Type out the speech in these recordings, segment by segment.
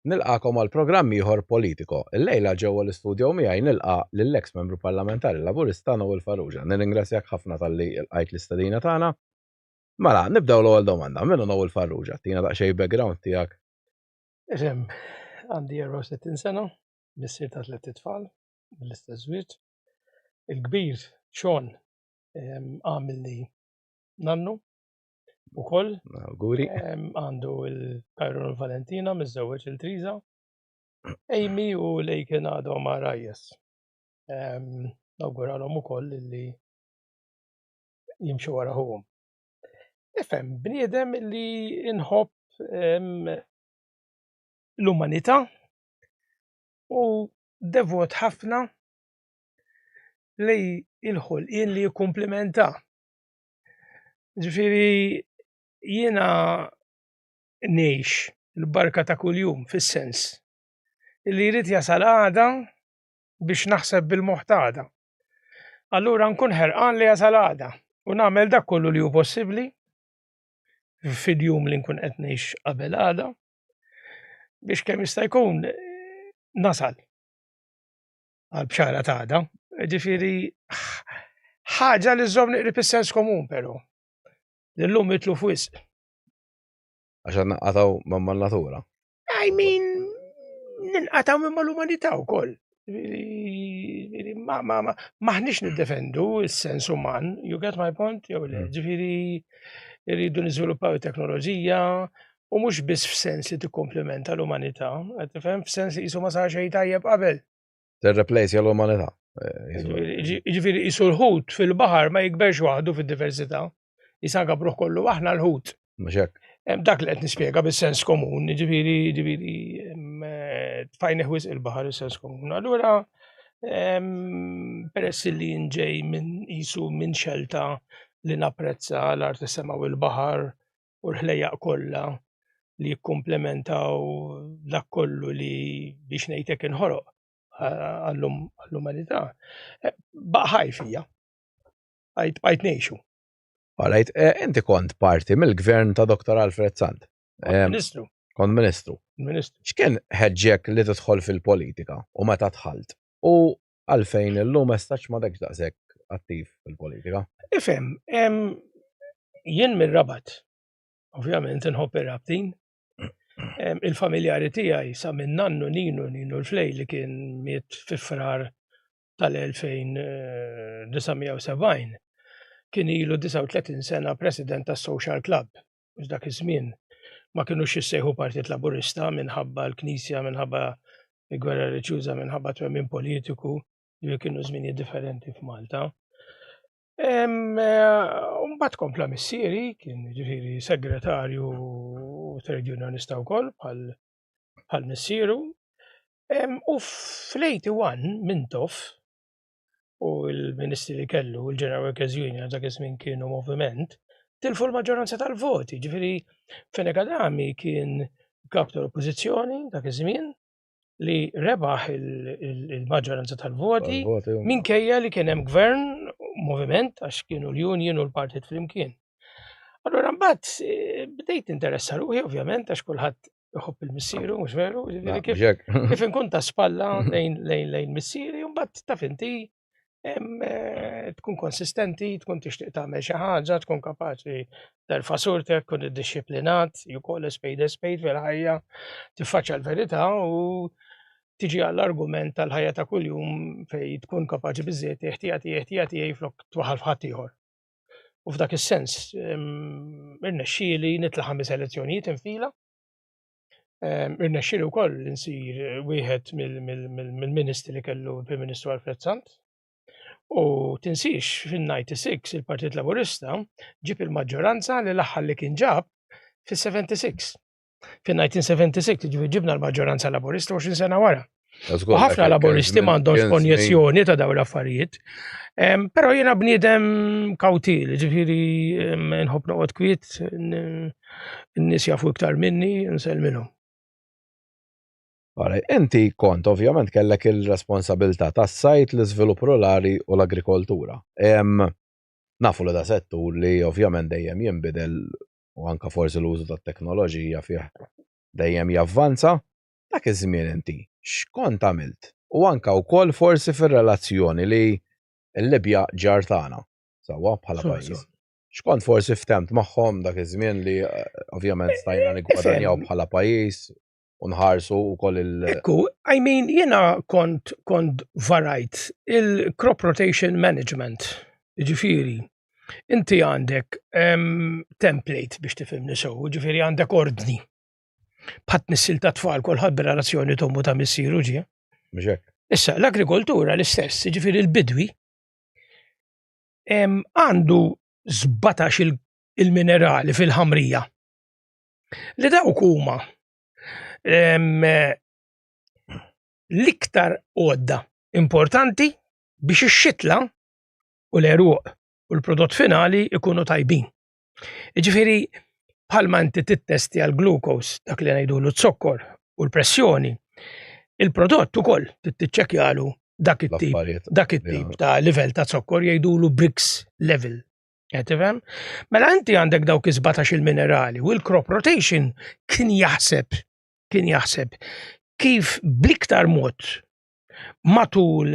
Nilqagħkom għal programm ieħor Politico. Illejla ġewwa l-istudio miegħi nilqa' lill-eks Membru Parlamentari Laburista Noel Farrugia. Nirringrazzjak ħafna talli lqajt l-istedina tagħna. Mela, nibdew l-ewwel domanda. Min hu Noel Farrugia? Tina daqsxejn background tiegħek. Ifhem, għandi 64 sena, missier ta' tlett itfal, mill-istess żwieġ. Il-kbir, Sean, għamilni nannu ukoll. Awguri. Għandu il-Kajron u Valentina, miżżewweġ il-Triza. Amy u Lejken għadhom għarajjes. Nawguralhom ukoll li jimxu wara ħuhom. Ifhem, bniedem li nħobb l-umanità u devot ħafna lej il-ħolqien li jikkumplimenta. Ġifieri jiena ngħix il-barka ta' kuljum fis-sens li jrid jasal għada biex naħseb bil-moħħ ta' għada. Allura nkun ħerqan li jasal għada u nagħmel dak kollu li hu possibbli fil-jum li nkun qed ngħix qabel għada biex kemm jista' jkun nasal għal bxara ta' għada. Ġifieri ħaġa li żżomm qrib is-sens komun però. Li llum mitlu f'wisq. Għax għandna nqatgħu minn man-natura. I mean, ninqatgħu minn mal-umanità wkoll. Ma, ma, ma, maħniex niddefendu s-sens uman, you get my point? Jew le, ġifieri rridu niżviluppaw it-teknoloġija u mhux biss f'sens li tikkomplementa l-umanità, qed tifhem f'sens li qisu ma sar xejn tajjeb qabel. Tirreplace l-umanità. Ġifieri qisu l-ħut fil-baħar ma jikberx waħdu fid-diversità. Jisa gabruh kollu aħna l-ħut. Mhux hekk. Dak li qed nispjega bis-sens komun, ġifieri ġifieri tfajnih wisq il-baħar is-sens komun. Allura peress li nġej minn qisu minn xelta li napprezza l-art is-sema u l-baħar u l-ħlejjaq kollha li jikkumplementaw dak kollu li biex ngħidlek inħoloq għall-umanità. Baqa' ħaj fija. Bqajt ngħixu. Alright, inti kont parti mill-gvern ta' Dr. Alfred Sant. Ministru. Kont ministru. Ministru. X'kien ħeġġek li tidħol fil-politika u meta dħalt? U għalfejn illum estax m'għadekx daqshekk attiv fil-politika? Ifhem, jien mir-Rabat. Ovvjament inħobb ir-Rabtin. Il-familjari tiegħi sa minn nannu Ninu Ninu l-Flej li kien miet fi Frar tal-2970 kien ilu 39 sena president tas-Social Club. Mhux dak iż-żmien ma kinux jissejħu Partit Laburista minħabba l-Knisja, minħabba l-gwerra reliġjuża, minħabba twemmin politiku, li kienu żminijiet differenti f'Malta. Mbagħad kompla missieri, kien ġifieri segretarju u trade unionista wkoll bħal missieru. U fl-81 Mintoff u l-ministri li kellu, il-General Workers Union dak iż-żmien kienu moviment, tilfu l-maġġoranza tal-voti, ġifieri Fenech Adami kien kap tal-oppożizzjoni dak iż-żmien li rebaħ il-maġġoranza tal-voti minkejja li kien hemm gvern moviment għax kienu l-union u l-partit flimkien. Allura mbagħad bdejt interessa ruħi ovvjament għax kulħadd iħobb il-missieru, mhux veru? Kif, kif inkun ta' spalla lejn lejn lejn missieri, u mbagħad taf inti tkun konsistenti, tkun tixtieq tagħmel xi ħaġa, tkun kapaċi terfa' surtek, tkun iddixxiplinat, you call a spade a spade fil-ħajja, tiffaċċja l-verità u tiġi għall-argument tal-ħajja ta' kuljum fej tkun kapaċi biżżejjed ħtija tiegħi ħtija tiegħi flok twaħħal f'ħadd ieħor. U f'dak is-sens irnexxieli nitla' ħames elezzjonijiet infila. Irnexxieli wkoll insir wieħed mill-ministri li kellu l-Prim Ministru Alfred Sant. U tinsiex fin-96 il-Partit Laburista ġib il-maġġoranza li l-aħħar li kien ġab fis-76. Fin-1976 ġifieri ġibna l-maġġoranza Laburista 20 sena wara. U ħafna Laburisti m'għandhomx konjezzjoni ta' dawn l-affarijiet. Però jiena bniedem kawtil, ġifieri nħobb noqgħod kwiet, n-nies jafu iktar minni, nsellmilhom. Alright, inti kont ovvjament kellek il-responsabilità tas-sajd, l-iżvilupp rurali u l-agrikoltura. Nafu li da settur li ovvjament dejjem jinbidel u anka forsi l-użu tat-teknoloġija fih dejjem javvanza. Dak iż-żmien inti x'kont għamilt? U anka wkoll forsi fir-relazzjoni li l-Libja ġar tagħna, sewwa bħala pajjiż. X'kont forsi ftemt magħhom dak iż-żmien li eh, ovvjament stajna niggwadanjaw bħala pajjiż u nħarsu wkoll il- Ekku, I mean, jiena kont kont varajt il-crop rotation management, ġifieri, inti għandek template biex tifhimni sew, ġifieri għandek ordni. Bħat nissil ta' tfal kulħadd bir-relazzjoni t'ommu ta' missieru ġie. Mhux hekk. Issa, l-agrikoltura l-istess, ġifieri l-bidwi, għandu 17 il-minerali fil-ħamrija. Li dawk huma l-iktar għodda importanti biex ix-xitla u l-eruq u l-prodott finali ikunu tajbin. Ġifieri bħalma inti tittesti għal glucose, dak li ngħidulu zokkor u l-pressjoni, il-prodott ukoll tiċċekkjalu dak it-tip dak it-tip ta' livell ta' zokkor jgħidulu Brix level. Qed tifhem? Mela inti għandek dawk is-17 il-minerali u l-crop rotation kien jaħseb kien jaħseb kif bl-iktar mod matul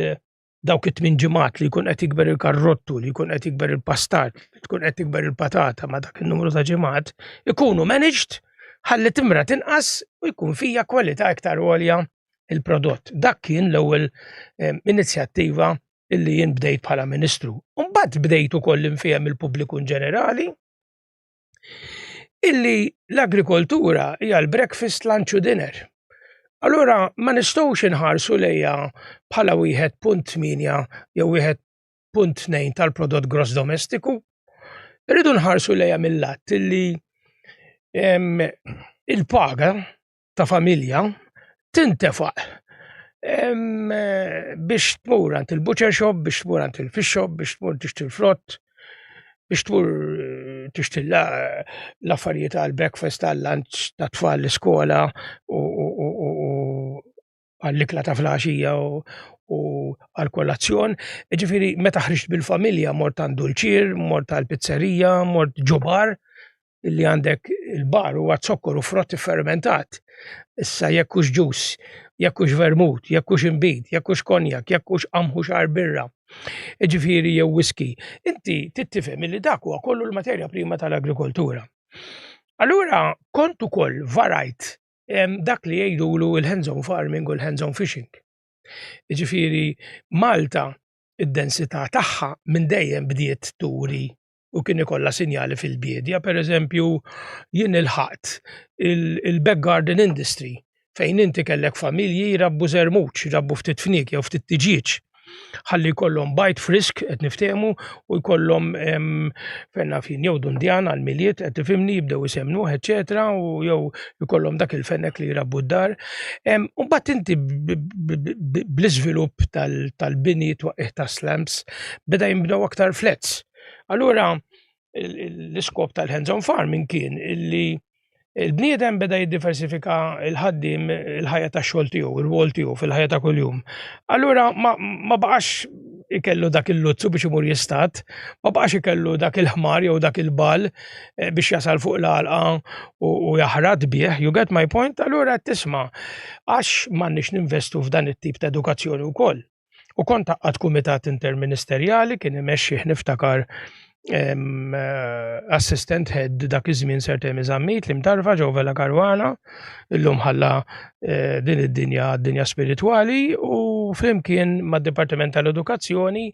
dawk it-tmien ġimgħat li jkun qed jikber il-karrottu, li jkun qed jikber il-pastat, li tkun qed tikber il-patata ma' dak in-numru ta' ġimgħat, ikunu managed ħalli timra tinqas u jkun fija kwalità iktar għolja il-prodott. Dak kien l-ewwel inizjattiva illi jien bdejt bħala ministru. Mbagħad bdejt ukoll infiehem il-pubbliku in ġenerali illi l-agrikoltura hija l-breakfast, lunch u dinner. Allura ma nistgħux inħarsu lejha bħala 1.8 jew 1.2 tal-prodott gross domestiku. Irridu nħarsu lejha mill-lat illi il-paga ta' familja tintefaq biex tmur għand il-butcher shop, biex tmur għand il-fish shop, biex tmur tixtri l-frott, biex tmur tixtri l-affarijiet għal breakfast, għal lunch ta' tfal l-iskola u għall-ikla ta' flaxija u għal kolazzjon. Ġifieri meta ħriġt bil-familja mort għand dulċier, mort għal pizzerija, mort ġo bar, illi għandek il-bar huwa zokkor u frott fermentat. Issa jekk hux ġus, jekk hux vermut, jekk hux inbid, jekk hux konjak, jekk hux qamħu xagħar birra, ġifieri jew whisky. Inti tittifhem illi dak huwa kollu l-materja prima tal-agrikoltura. Allura kont ukoll varajt dak li jgħidulu il-hands-on farming u l-hands-on fishing. Ġifieri Malta id-densità tagħha minn dejjem bdiet turi u kien ikollha sinjali fil-biedja, per eżempju, jien ilħaqt il-back garden industry fejn inti kellek familji jrabbu żermuċ, jrabbu ftit fniek jew ftit tiġieġ ħalli jkollhom bajd frisk qed niftehmu u jkollhom fejn fin jew dundjan għal milied qed tifhimni jibdew isemnuh eċetera u jew jkollhom dak il-fenek li jrabbu d-dar. U mbagħad inti bl-iżvilupp tal-bini twaqqih ta' slumps beda jinbnew aktar flats. Allura l-iskop tal-hands-on farming kien illi il-bniedem beda jiddiversifika il-ħaddiem il-ħajja tax-xogħol tiegħu, ir-rwol tiegħu fil-ħajja ta' kuljum. Allura ma, ma baqax ikellu dak il-luzzu biex imur jistat, ma baqax ikellu dak il-ħmar jew dak il-bal eh, biex jasal fuq l-għalqa u jaħrat bih, you get my point, allura tisma' għax m'għandniex ninvestu f'dan it-tip ta' edukazzjoni wkoll. U kont għaqqad kumitat interministerjali kien imexxih niftakar eh, assistant head dak iż-żmien Sir Temi Zammit li mtarfa ġew Vella Caruana, illum ħalla eh, din id-dinja dinja spiritwali u flimkien mad-Dipartiment tal-Edukazzjoni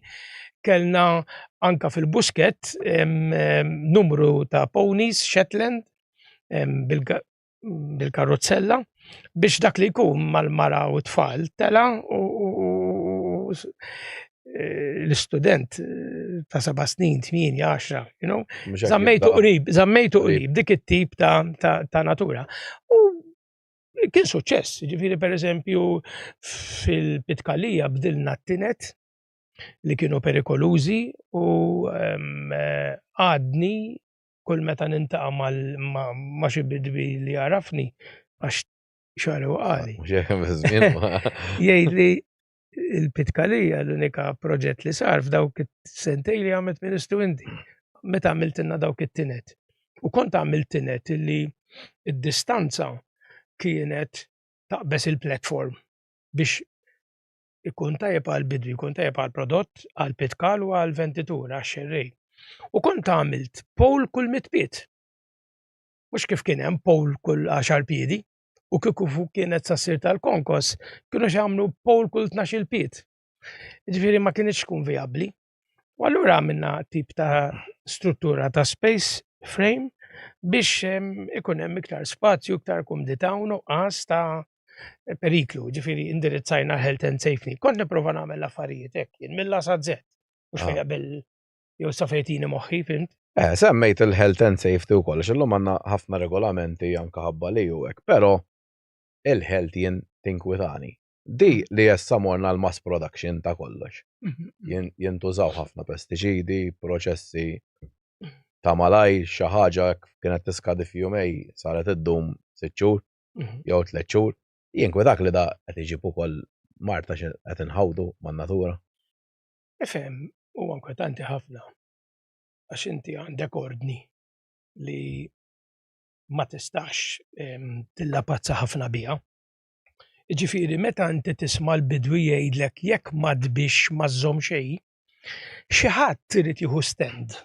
kellna anka fil-Buskett numru ta' ponies Shetland bil-karrozzella biex dak li jkun mal-mara u tfal tela u eh, l-istudent eh, ta' seba' snin, 8, 10, you know, zammejtu qrib, zammejtu qrib dik it-tip ta', ta, ta natura. U kien suċċess, ġifiri per eżempju fil-Pitkalija bdilna t-tinet li kienu perikolużi u eh, għadni kull meta nintaqa' ma' xi bidwi li jarafni għax xagħri waqali. Jgħidli il-Pitkalija l-unika proġett li sar f'dawk it-sentej li għamilt Ministru inti. Meta għamiltilna dawk it-tinet. U kont għamilt tinet illi id-distanza kienet taqbeż il-platform biex ikun tajjeb għall-bidwi, ikun tajjeb għall-prodott, għall-pitkal u għall-venditur, għax-xerrej. U kont għamilt pole kull mitpiet. Mhux kif kien hemm pole kull 10 piedi. U kieku kienet sa ssir tal-konkos, kienu x'għamlu pole kull 12 pied. Ġifieri ma kienx tkun vijabbli. U allura għamilna tip ta' struttura ta' space frame biex ikun hemm iktar spazju, iktar kumdità u nuqqas ta' periklu, ġifieri indirizzajna health and safety. Kont nipprova nagħmel l-affarijiet hekk jien mill-A sa Z, mhux fejn ah. qabel jew sa fejtini moħħi, fimt? Eh, semmejt il-health and safety wkoll, għax illum għandna ħafna regolamenti anke ħabba li u hekk, però il-health jien tinkwitani. Di li issa morna l-mass production ta' kollox. Mhm. Jintużaw ħafna pestiċidi, proċessi ta' malaj, xi ħaġa kienet tiskadi f'jumej saret iddum sitt xhur mhm. jew tliet xhur. Jinkwetak li da qed iġib ukoll marta xi qed inħawdu man-natura. Ifhem, huwa inkwetanti ħafna għax inti għandek ordni li ma tistax tillapazza ħafna biha. Ġifieri meta inti tisma' l-bidwi jgħidlek jekk ma tbix ma żżomm xejn, xi ħadd irid jieħu stand.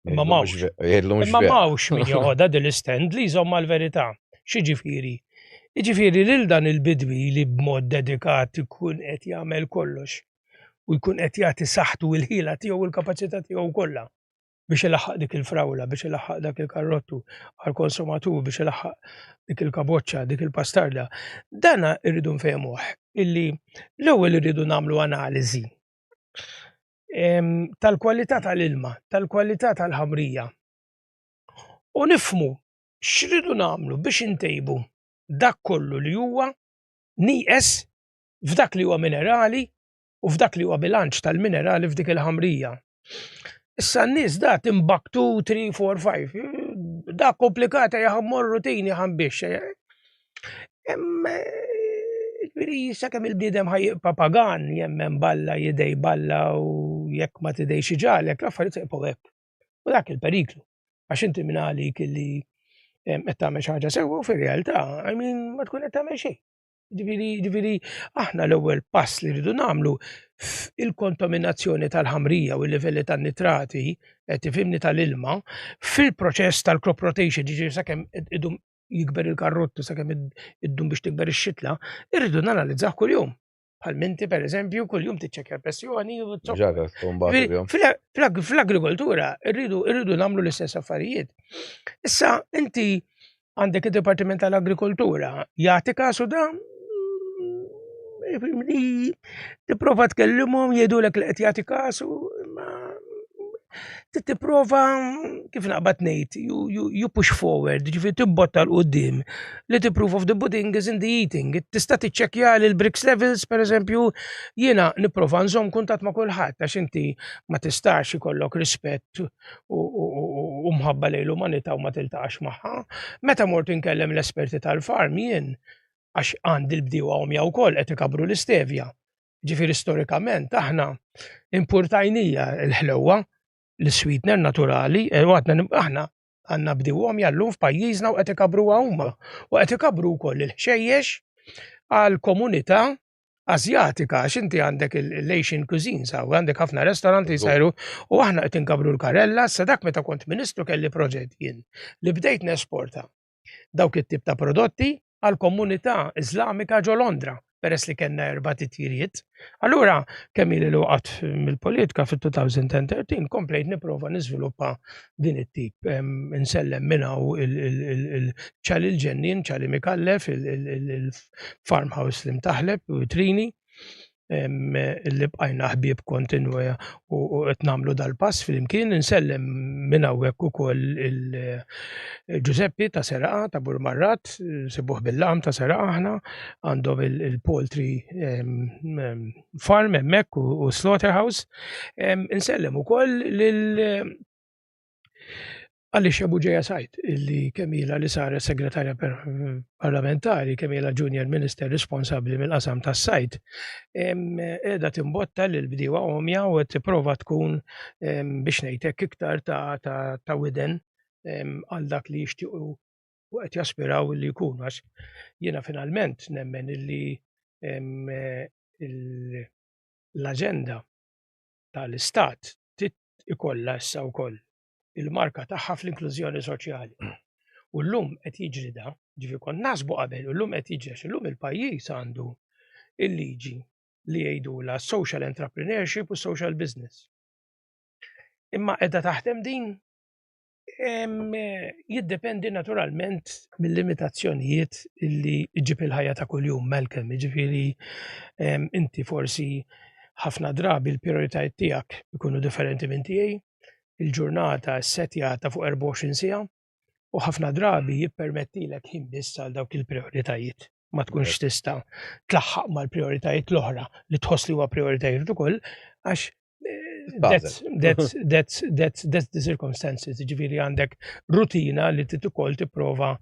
Imma m'hawnx. Imma m'hawnx min joħodha din l-istand li jżomm mal-verità. X'jiġifieri? Jiġifieri lil dan il-bidwi li b'mod dedikat ikun qed jagħmel kollox u jkun qed jagħti saħħtu u l-ħila tiegħu u l-kapaċità tiegħu kollha biex ilaħħaq dik il-frawla, biex ilaħħaq dak il-karrottu għall-konsumatur, biex ilaħħaq dik il-kaboċċa, dik il-pastarda. Dana irridu nfehmuh illi l-ewwel irridu nagħmlu analiżi tal-kwalità tal-ilma, tal-kwalità tal-ħamrija. U nifmu x'ridu nagħmlu biex intejbu dak kollu li huwa nieqes f'dak li huwa minerali u f'dak li huwa bilanċ tal-minerali f'dik il-ħamrija. Issa n-nies da timbaktu 3, 4, 5. Da komplikata jaħam morru tini jaħam biex. Ġifieri sakemm il-bniedem ħa jibqa' pagan jemmen b'Alla jidgħi b'Alla u jekk ma tidgħix iġagħlek l-affarijiet se jibqgħu hekk. U dak il-periklu. Għax inti minn għalik illi qed tagħmel xi ħaġa sewwa u fir-realtà, I mean, ma tkun qed tagħmel xejn. Ġifieri, ġifieri aħna l-ewwel pass li rridu nagħmlu il-kontaminazzjoni tal-ħamrija u l-livelli tan-nitrati, qed tifhimni tal-ilma, fil-proċess tal-crop rotation, ġifieri sakemm idum jikber il-karrottu sakemm iddum biex tikber ix-xitla, irridu nanalizzah kuljum. Bħal minti per eżempju, kuljum tiċċekkja l-pressjoni u Fl-agrikoltura irridu irridu nagħmlu l-istess affarijiet. Issa inti għandek id-Dipartiment tal-Agrikoltura jagħti kasu da li tipprova tkellimhom jgħidulek li qed jagħti kasu imma tipprova kif naqbad ngħid you, you, you push forward, ġifieri tibbotta 'l quddiem li the proof of the pudding is in the eating. Tista' tiċċekkja li l-Brix levels pereżempju jiena nipprova nżomm kuntatt ma' kulħadd għax inti ma tistax ikollok rispett u mħabba lejn l-umanità u ma tiltaqax magħha. Meta mort inkellem l-esperti tal-farm jien għax għandi l-bdiewa omja wkoll qed ikabru l-istevja. Ġifieri storikament aħna impurtajnija l-ħlewwa, l-sweetener naturali, e, u għadna aħna għandna bdiewa omja llum f'pajjiżna u qed ikabruha huma. U qed ikabru wkoll il-ħxejjex għal komunità Azjatika, għax inti għandek l-Asian cuisine, saw, għandek ħafna restoranti jsajru, u aħna qed inkabru l-karella, sa dak meta kont ministru kelli proġett jien li bdejt nesporta dawk it-tip ta' prodotti għal komunità Iżlamika ġo Londra peress li kellna erba' titjiriet. Allura, kemm ili li waqgħet mill-politika fit-2013 komplejt nipprova niżviluppa din it-tip. Insellem minn hawn il-ċali l-ġennin, ċali Mikallef, il-farmhouse li mtaħleb u Trini li bqajna ħbieb kontinwi u qed nagħmlu dal-pass flimkien insellem minn hawnhekk ukoll il-Ġużeppi ta' Seraqa ta' Burmarrat, sibuh bil-laqam ta' Seraqa aħna, għandhom il-poultry farm hemmhekk u slaughterhouse. Insellem ukoll lil Alicia Bugeja Said, illi kemm ilha li saret segretarja parlamentari, kemm ilha junior minister responsabbli mill-qasam tas-sajd, qiegħda timbotta lil bdiewa għomja u qed tipprova tkun biex ngħid hekk iktar ta' widen għal dak li jixtiequ. u qed jaspiraw li jkunu għax jiena finalment nemmen illi l-aġenda tal-istat trid ikollha issa wkoll il-marka tagħha fl-inklużjoni soċjali. U llum qed jiġri da, ġifi kont nasbu qabel, u llum qed jiġri għax illum il-pajjiż għandu il-liġi li jgħidula social entrepreneurship u social business. Imma qiegħda taħdem din jiddependi naturalment mill-limitazzjonijiet li ġib il-ħajja ta' kuljum, Malcolm, jiġifieri inti forsi ħafna drabi l-prioritajiet tiegħek ikunu differenti minn tiegħi, il-ġurnata ssetjata fuq 24 siegħa u ħafna drabi jippermettilek ħin biss għal dawk il-prioritajiet. Ma tkunx tista' tlaħħaq mal-prioritajiet l-oħra li tħoss li huwa prioritajiet ukoll għax that's, that's, that's, that's, that's the circumstances, ġifiri għandek rutina li trid ukoll tipprova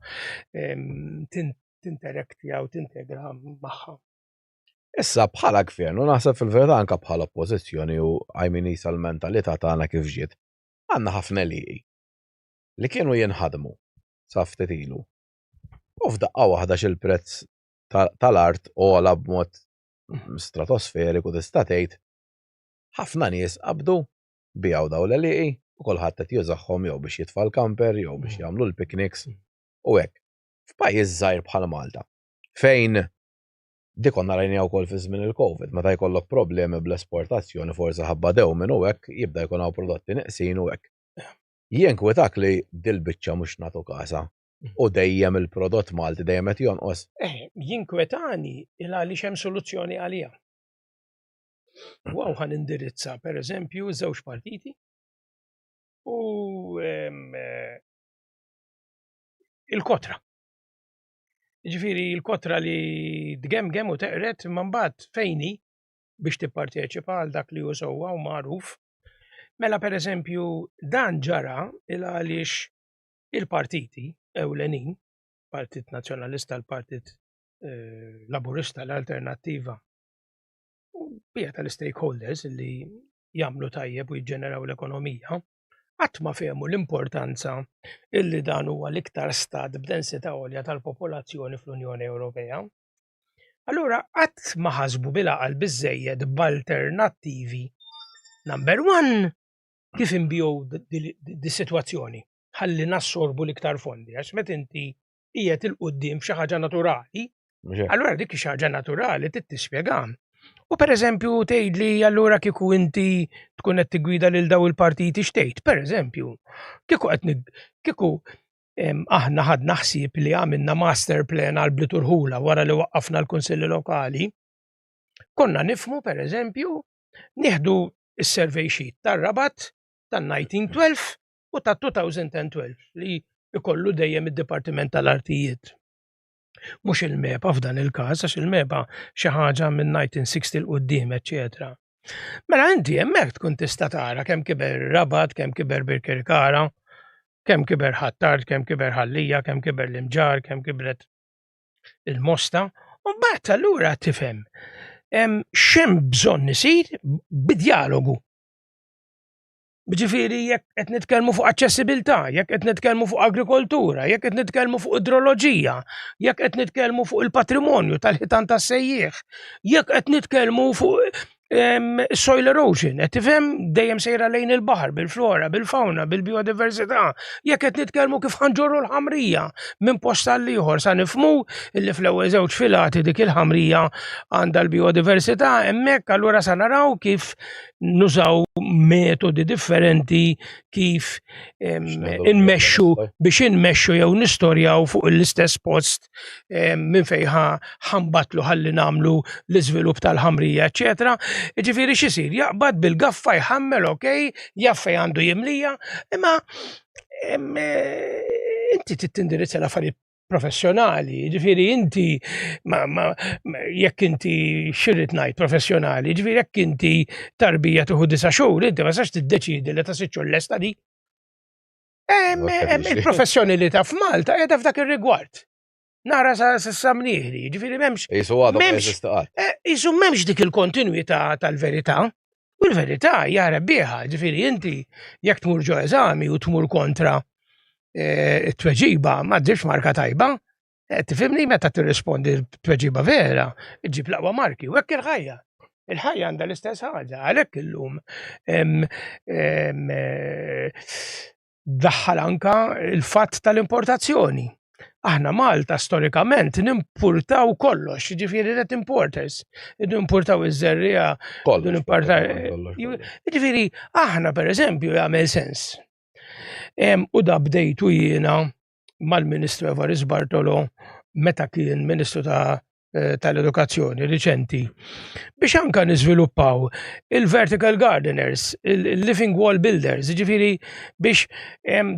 tinterektja u tintegra magħha. Issa bħala gvern u naħseb fil-verità anka bħala oppożizzjoni u għajmin isa l-mentalità tagħna kif ġiet, għandna ħafna liqi li kienu jinħadmu sa ftit ilu. U f'daqqa waħda xil-prezz tal-art ogħla b'mod stratosferiku tista' tgħid ħafna nies qabdu biegħu dawn l-għelieqi u kulħadd qed jużahom jew biex jitfa' l-kamper jew biex jagħmlu l-picnics u hekk. F'pajjiż żgħir bħal Malta, fejn di konna rajniha wkoll fi żmien il-Covid, meta jkollok problemi bl-esportazzjoni forsi ħabba dewmien u hekk jibda jkun hawn prodotti neqsin u hekk. Jinkwetak li dil-biċċa mhux nagħtu kasha u dejjem il-prodott Malti dejjem qed jonqos? Eh, jinkwetani il għaliex hemm soluzzjoni għaliha. U hawn ħan indirizza per eżempju żewġ partiti u eh, il-kotra. Ġifiri il-kotra li tgemgem u teqret imma mbagħad fejni biex tipparteċipa għal dak li hu sewwa u magħruf. Mela per eżempju dan ġara il għaliex il-partiti ewlenin, Partit Nazzjonalista, l-Partit eh, Laburista, l-Alternattiva, u bija tal-stakeholders li jagħmlu tajjeb u jiġġeneraw l-ekonomija, qatt ma fehmu l-importanza illi dan huwa l-iktar stat b'densità għolja tal-popolazzjoni fl-Unjoni Ewropea. Allura qatt ma ħasbu bil-għaqal biżejjed b'alternattivi. Number one, kif inbiegħu di sitwazzjoni ħalli nassorbu l-iktar fondi għax meta inti qiegħed 'il quddiem f'xi ħaġa naturali, allura dik xi ħaġa naturali trid tispjega. U pereżempju tgħidli allura kieku inti tkun qed tiggwida lil daw il-partiti x'tgħid, pereżempju, kieku qed kieku aħna ħadna ħsieb li għamilna master plan għal Bliet Urħula wara li waqqafna l-kunsilli lokali, konna nifmu pereżempju nieħdu s-survey sheet tar-Rabat tan-1912 u ta' 2012 li ikollu dejjem id-Dipartiment tal-Artijiet. Mhux il-MEPA f'dan il-każ, għax il-MEPA xi ħaġa minn 1960 'l quddiem, eċċetera. Mela inti hemmhekk tkun tista' tara kemm kiber Rabat, kemm kiber Birkirkara, kemm kiber Ħ'Attard, kemm kiber Ħal-Lija, kemm kiber l-Imġarr, kemm kibret il-Mosta, u mbagħad allura tifhem x'hemm bżonn isir bid-djalogu. Ġifieri jekk qed nitkellmu fuq aċċessibilità, jekk qed nitkellmu fuq agrikoltura, jekk qed nitkellmu fuq idroloġija, jekk qed nitkellmu fuq il-patrimonju tal-ħitan tas-sejjieħ, jekk qed nitkellmu fuq soil erosion, qed tifhem dejjem sejra lejn il-baħar bil-flora, bil-fauna, bil-biodiversità, jekk qed nitkellmu kif ħanġorru l-ħamrija minn post għal ieħor sa nifhmu illi fl-ewwel żewġ filati dik il-ħamrija għandha l-biodiversità hemmhekk allura sa naraw kif nużaw metodi differenti kif inmexxu biex inmexxu jew nistorjaw fuq l-istess post minn fejn ħambatlu ħalli nagħmlu l-iżvilupp tal-ħamrija, eċetera. Ġifieri x'isir? Jaqbad bil-gaffa jħammel, okej, jaf fejn għandu jimlija, imma eh, inti tindirizza l-affarijiet professjonali, ġifiri inti ma, ma, jekk inti xirrit ngħid professjonali, ġifiri jekk inti tarbija tuħu disa xhur, inti ma sax tiddeċidi li ta' sitt xhur lesta di. Il-professjoni li ta' f'Malta qiegħda f'dak ir-rigward. Nara sa samnieħri, ġifiri m'hemmx. Jisu għadu eh, Jisu m'hemmx dik il-kontinwità tal-verità. U l-verità hija rebbieħa, ġifieri inti jekk tmur ġo eżami u tmur kontra eh, it-tweġiba ma ġibx marka tajba. Eh, tifhimni meta tirrispondi tweġiba vera, ġib l-aqwa marki, u hekk il-ħajja. Il-ħajja għandha l-istess ħaġa, għalhekk illum eh, daħħal anka il-fatt tal-importazzjoni. Aħna Malta storikament nimpurtaw kollox, ġifieri net importers, nimportaw iż-żerriegħa, Ġifieri aħna pereżempju jagħmel sens. U da bdejtu jiena mal-Ministru Evarist Bartolo meta kien Ministru ta' eh, tal-edukazzjoni riċenti biex anka niżviluppaw il-vertical gardeners, il-living wall builders, ġifiri biex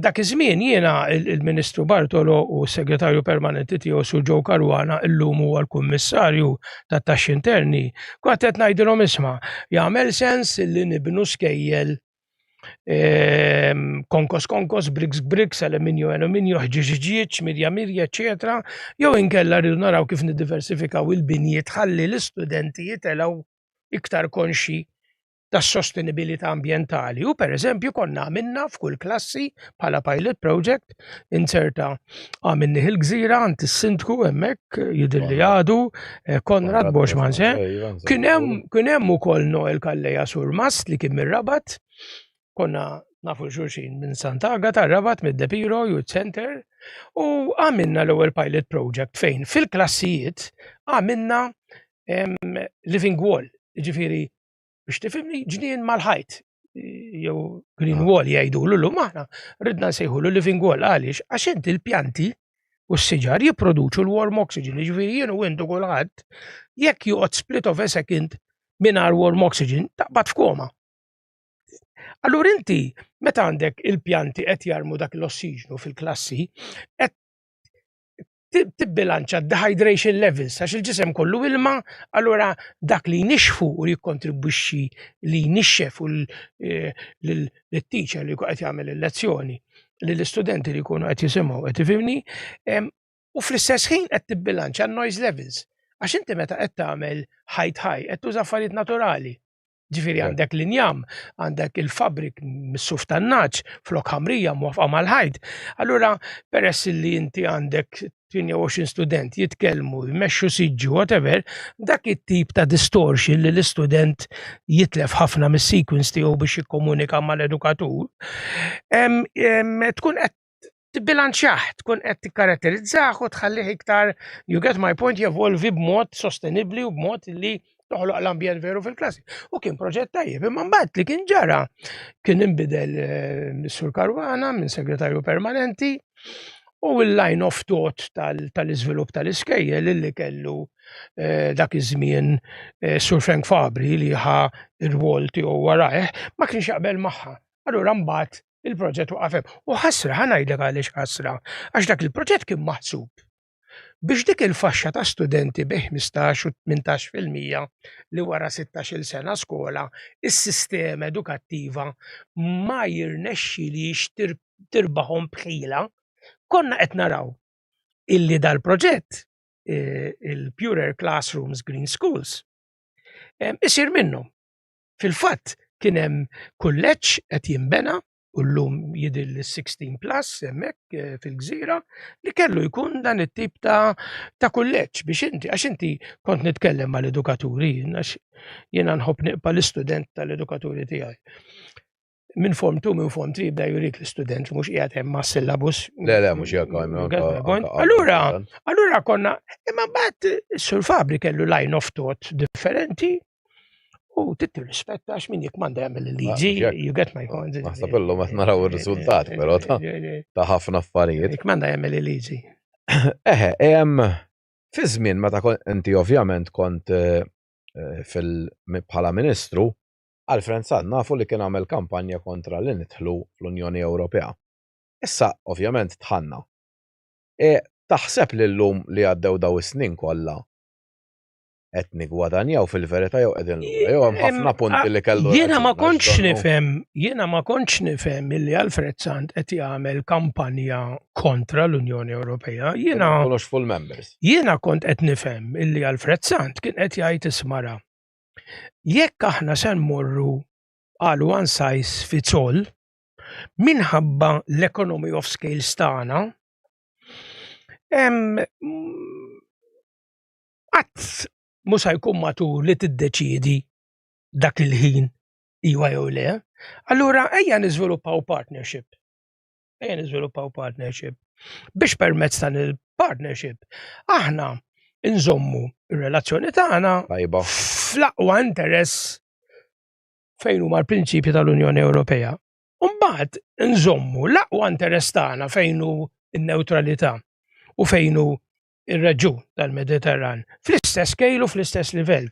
dak iż-żmien jiena il-Ministru Bartolo u s-Segretarju Permanenti tiegħu Sur Joe Caruana illum huwa l-Kummissarju tat-Taxxi Interni, kont qed ngħidilhom isma' jagħmel sens li nibnu skejjel Ehm, konkos konkos, bricks bricks, alluminju alluminju, ħġieġ ħġieġ, mirja mirja, eċetera, jew inkella rridu naraw kif niddiversifikaw il-binjiet ħalli l-istudenti jitelgħu iktar konxi tas-sostenibilità ambjentali. U pereżempju konna għamilna f'kull klassi bħala pilot project inserta għamilni il-gżira għand is-sindku hemmhekk jidher li għadu eh, Konrad Boschman se. Eh, kien hemm ukoll Noel Calleja Surmast li kien mir-Rabat. Konna nafu xulxin minn Sant'Agata Rabat mid-Depiro Youth Center u għamilna l-ewwel pilot project fejn fil-klassijiet għamilna living wall, ġifiri biex tifhimni ġnien mal-ħajt jew green ah. wall jgħidu l aħna ridna nsejħulu living wall għaliex għax inti l-pjanti u s-siġar jipproduċu l-warm oxygen, jiġifieri jien u intu kulħadd jekk joqgħod split of a second mingħajr warm oxygen taqbad f'koma. Allura inti meta għandek il-pjanti qed jarmu dak l-ossiġnu fil-klassi, qed tibbilanċa dehydration levels għax il-ġisem kollu ilma, allura dak li jnixxfu u jikkontribwixxi li jnixxef u eh, l-teacher li qed jagħmel il-lezzjoni li l-istudenti li jkunu qed jisimgħu qed ifhimni, u fl-istess ħin qed tibbilanċa noise levels. Għax inti meta qed tagħmel ħajt ħaj qed tuża affarijiet naturali. Ġifieri għandek l-injam, għandek il-fabrik mis-suf tan-naċ, flok ħamrija mwafqa mal-ħajt. Allura peress li inti għandek 28 student jitkellmu, jmexxu siġġu, whatever, dak it-tip ta' distortion li l-istudent jitlef ħafna mis-sequence tiegħu biex jikkomunika mal-edukatur, tkun qed tibbilanċjah, tkun qed tikkaratterizzah u tħallih iktar, you get my point, jevolvi b'mod sostenibbli u b'mod li toħloq l-ambjent veru fil-klassi. U kien proġett tajjeb, imma mbagħad li kien ġara kien inbidel eh, Sur Caruana minn segretarju permanenti u l-line of thought tal-iżvilupp tal-iskejjel illi kellu eh, dak iż-żmien eh, Sur Frank Fabri li ħa ir-rwol tiegħu warajh ma kienx jaqbel magħha. Allura mbagħad il-proġett waqaf hemm. U ħasra, ħa ngħidlek għaliex ħasra, għax dak il-proġett kien maħsub biex dik il-faxxa ta' studenti bi 15 u 18% li wara 16-il sena skola is-sistema edukattiva ma jirnexxilix tirbaħhom b'ħila, konna qed naraw illi dal-proġett eh, il-Purer Classrooms Green Schools eh, isir minnhom. Fil-fatt kien hemm kulleġġ qed jinbena u llum jidhir li 16 plus hemmhekk eh, fil-gżira li kellu jkun dan it-tip ta' ta' kulleġġ biex inti għax inti kont nitkellem mal-edukaturi għax jiena nħobb niqpa l-istudent tal-edukaturi tiegħi. Minn form 2 minn form 3 bda jurik l-istudent li mhux qiegħed hemm ma' syllabus. Le, le, mhux jekk Allura, allura konna imma mbagħad is-Sur Fabri kellu line of thought differenti U trid tirrispetta għax min jikmanda jagħmel il-liġi, you get my point. Naħseb illum qed naraw ir-riżultat però ta' ħafna affarijiet. Jikmanda jagħmel il-liġi. Eħe, fi żmien meta inti ovvjament kont eh, fil bħala ministru, Alfred Sant nafu li kien għamel kampanja kontra li nidħlu fl-Unjoni Ewropea. Issa ovvjament dħalna. E, taħseb li llum li għaddew daw is-snin kollha qed nigwadanjaw fil-verità jew qegħdin lura jew hemm ħafna punti li kellu. Jiena ma kontx nifhem, jiena ma kontx nifhem illi Alfred Sant qed jagħmel kampanja kontra l-Unjoni Ewropea. Jiena kollox full members. Jiena kont qed nifhem illi Alfred Sant kien qed jgħid ismara. Jekk aħna se nmorru għal one size fits all, Minħabba l-economy of scales tagħna, qatt mhux se jkun matur li tiddeċiedi dak il-ħin iwa jew le. Allura ejja niżviluppaw partnership. Ejja niżviluppaw partnership. Biex permezz dan il-partnership aħna nżommu ir-relazzjoni tagħna fl-aqwa interess fejn huma l-prinċipji tal-Unjoni Ewropea. Mbagħad nżommu l-aqwa interess tagħna fejn hu n-newtralità u fejn hu ir-reġjun tal-Mediterran fl-istess scale u fl-istess livell.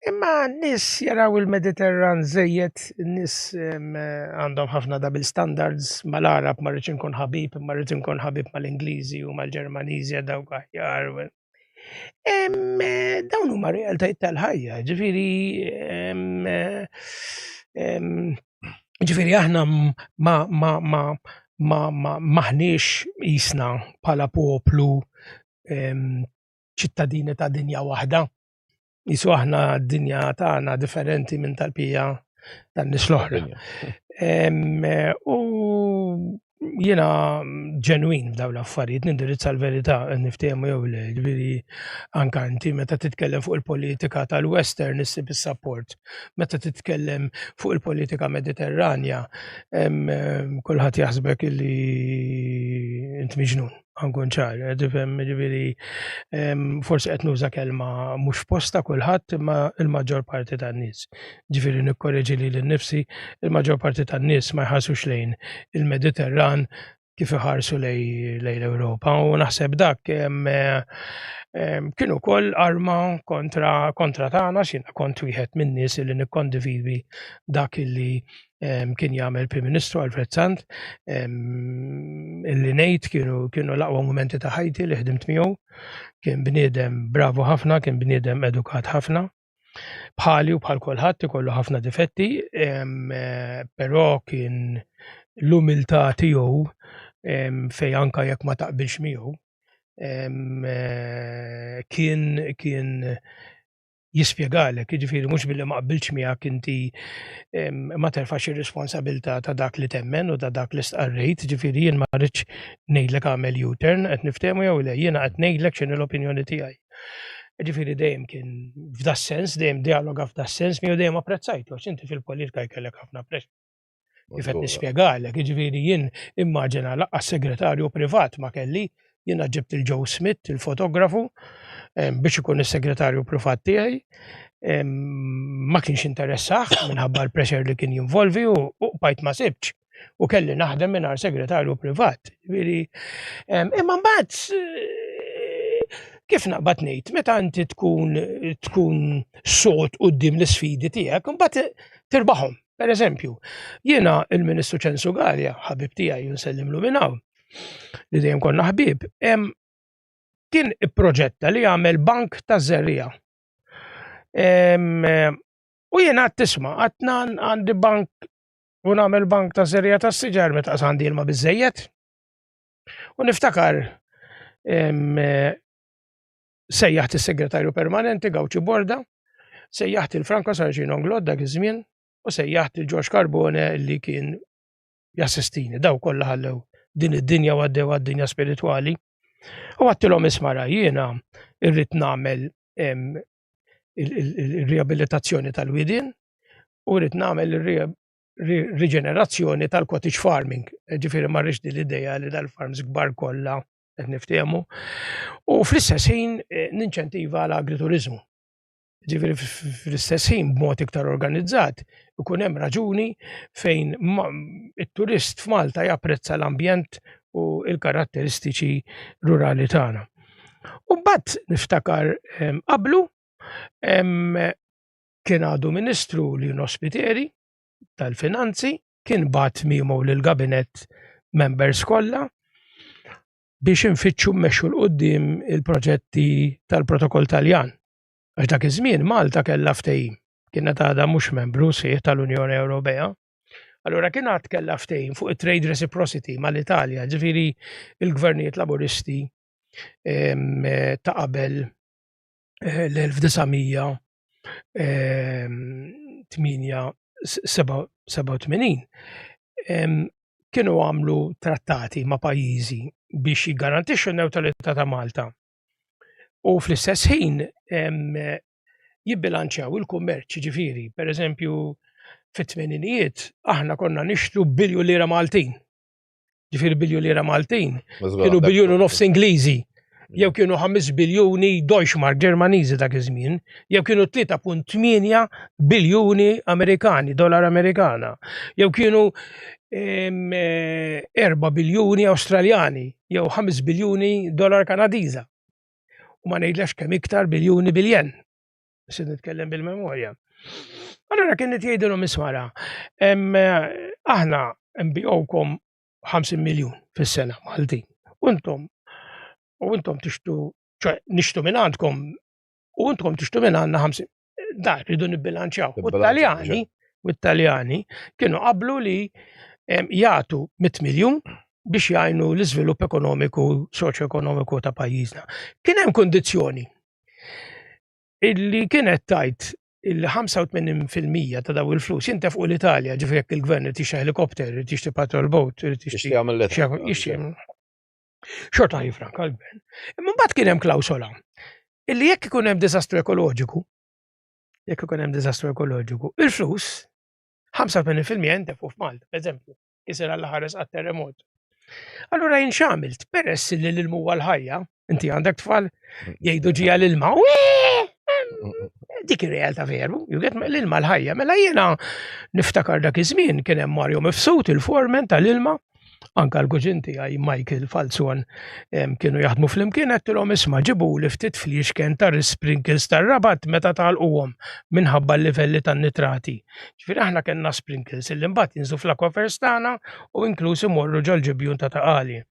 Imma n-nies jaraw il-Mediterran żejjed, n-nies għandhom ħafna double standards mal-Arab ma rridx inkun ħabib, imma rrid inkun ħabib mal-Ingliżi u mal-Ġermaniżi dawk aħjar. Dawn huma realtajiet tal-ħajja, ġifieri ġifieri aħna ma ma ma ma ma maħniex qisna bħala poplu ċittadini ta' dinja waħda. Jisu aħna d-dinja tagħna differenti minn tal-pija tan-nies l-oħra. U jiena ġenwin f'dawn l-affarijiet, nindirizza l-verità, niftehmu jew le, ġifieri anka inti meta titkellem fuq il-politika tal-Western issib is-support, meta titkellem fuq il-politika Mediterranja, kulħadd jaħsbek illi int miġnun. Għankun ċar, eh, tifhem, ġifieri forsi qed nuża kelma mhux posta kulħadd imma il-maġġor parti tan-nies. Ġifieri nikkoreġi lili nnifsi, il-maġġor parti tan-nies ma jħarsux lejn il-Mediterran kif iħarsu lejn l-Ewropa u naħseb dak kien ukoll arma kontra kontra tagħna x'jiena kont wieħed min-nies li nikkondividi dak illi kien jagħmel Prim Ministru Alfred Sant illi ngħid kienu kienu l-aqwa mumenti ta' ħajti li ħdimt miegħu. Kien bniedem bravu ħafna, kien bniedem edukat ħafna. Bħali u bħal kulħadd ikollu ħafna difetti, però kien l-umiltà tiegħu fej anka jekk ma taqbilx miegħu kien kien jispjegalek, jiġifieri mhux billi ma qbiltx miegħek inti ma terfax ir-responsabilità ta' dak li temmen u ta' dak li stqarrejt, jiġifieri jien ma rridx ngħidlek agħmel U-turn, qed niftehmu jew le, jiena qed ngħidlek x'inhi l-opinjoni tiegħi. Jiġifieri dejjem kien f'das-sens, dejjem djaloga f'das-sens miegħu dejjem apprezzajtu għax inti fil-politika jkollek ħafna pressure. Kif qed nispjegalek, jiġifieri jien immaġina laqqas segretarju privat ma kelli, jiena ġibt il-Joe Smith, il-fotografu, biex ikun is-segretarju privat tiegħi. Ma kienx interessah minħabba l-pressure li kien jinvolvi u bqajt ma sibx u kelli naħdem mingħajr segretarju privat. Jiġifieri, imma mbagħad eh, kif naqbad ngħid, meta inti tkun tkun sod quddiem l-isfidi tiegħek, imbagħad tirbaħhom. Per eżempju, jiena il-Ministru Ċensu Galea, ħabib tiegħi nsellimlu minn hawn, li dejjem konna ħbieb, kien ipproġetta li jagħmel bank ta' żerriegħa. U jiena għad tisma' għad għandi bank u nagħmel bank ta' żerriegħa ta' siġar meta għandi ilma biżejjed. U niftakar sejjaħt is-segretarju permanenti Gawċi Borda, sejjaħt il-Franco Sarcino Nglod dak iż-żmien u sejjaħt il-George Carbone li kien jassistini. Daw kollha ħallew din id-dinja u għaddew għad-dinja spiritwali. U għattilhom ismara jiena irrid nagħmel il-riabilitazzjoni tal-widien u rrid nagħmel riġenerazzjoni tal-cottage farming. Ġifieri ma rridx din l-idea li dal-farms kbar kollha qed niftehmu. U fl-istess ħin eh, ninċentiva l-agriturizmu. Ġifieri fl-istess ħin b'mod iktar organizzat ikun hemm raġuni fejn it-turist f'Malta japprezza l-ambjent u l-karatteristiċi rurali tagħna. U mbagħad niftakar ehm, qablu ehm, kien għadu ministru li Spiteri tal-Finanzi kien bat miegħu lill-Gabinett members kollha biex infittxu mmexxu 'l quddiem il-proġetti tal-Protokoll Taljan. Għax dak iż-żmien Malta kellha ftehim, kienet għadha mhux membru sħiħ tal-Unjoni Ewropea. Allura kien għad kellha ftehim fuq it-trade reciprocity mal-Italja, ġifieri il-gvernijiet laburisti ta' qabel eh, l-1900 87. Kienu għamlu trattati ma' pajjiżi biex jiggarantixxu n-newtralità ta' Malta. U fl-istess ħin jibbilanċjaw il-kummerċ, ġifieri, per eżempju, fit-tmeninijiet aħna konna nixtru biljun lira Maltin. Ġifieri biljun lira Maltin. Kienu biljun u nofs Ingliżi. Jew kienu 5 biljuni Deutschmark Ġermaniżi dak iż-żmien, jew kienu 3.8 biljuni Amerikani, dollar Amerikana, jew kienu 4 eh, biljuni Awstraljani, jew 5 biljuni dollar Kanadiża. U ma ngħidlex kemm iktar biljuni biljen. Se nitkellem bil-memorja. Allora kien qed jgħidilhom ismara, aħna nbijowkom 50 miljun fis-sena Maltin. U intom u intom tixtu, ċoe nixtu minn għandkom u intom tixtu minn għandna 50. Da, rridu nibbilanċjaw. U t-Taljani, u t-Taljani kienu qablu li jagħtu 100 miljun biex jgħinu l-iżvilupp ekonomiku, soċjo-ekonomiku ta' pajjiżna. Kien hemm kondizzjoni illi kienet tajt illi 85% ta' daw il-flus jintefqu l-Italja, ġifieri jekk il-gvern irid jixtri helikopter, irid jixtri patrol boat, irid jixtri Xorta jifranka l-gvern. Imma mbagħad kien hemm klawsola illi jekk ikun hemm diżastru ekoloġiku, jekk ikun hemm diżastru ekoloġiku, il-flus 85% jintefqu f'Malta, eżempju, isir għall ħares għat-terremot. Allura jien x'għamilt? Peress li l-ilma huwa l-ħajja, inti għandek tfal jgħidu ġija l-ilma, dik ir-realtà veru, you get l-ilma l-ħajja. Mela jiena niftakar dak iż-żmien kien hemm Mario Mifsud, il-foreman tal-ilma, anka l-kuġin tiegħi Michael Falzon kienu jaħdmu flimkien għedtilhom isma' ġibu li ftit fliexken tar sprinkles tar-rabat meta tagħlquhom minħabba l-livelli tan-nitrati. Ġifieri aħna kellna sprinkles illi mbagħad jinżlu fl-aquifers tagħna u inkluż imorru ġol-ġibjun ta' taqali.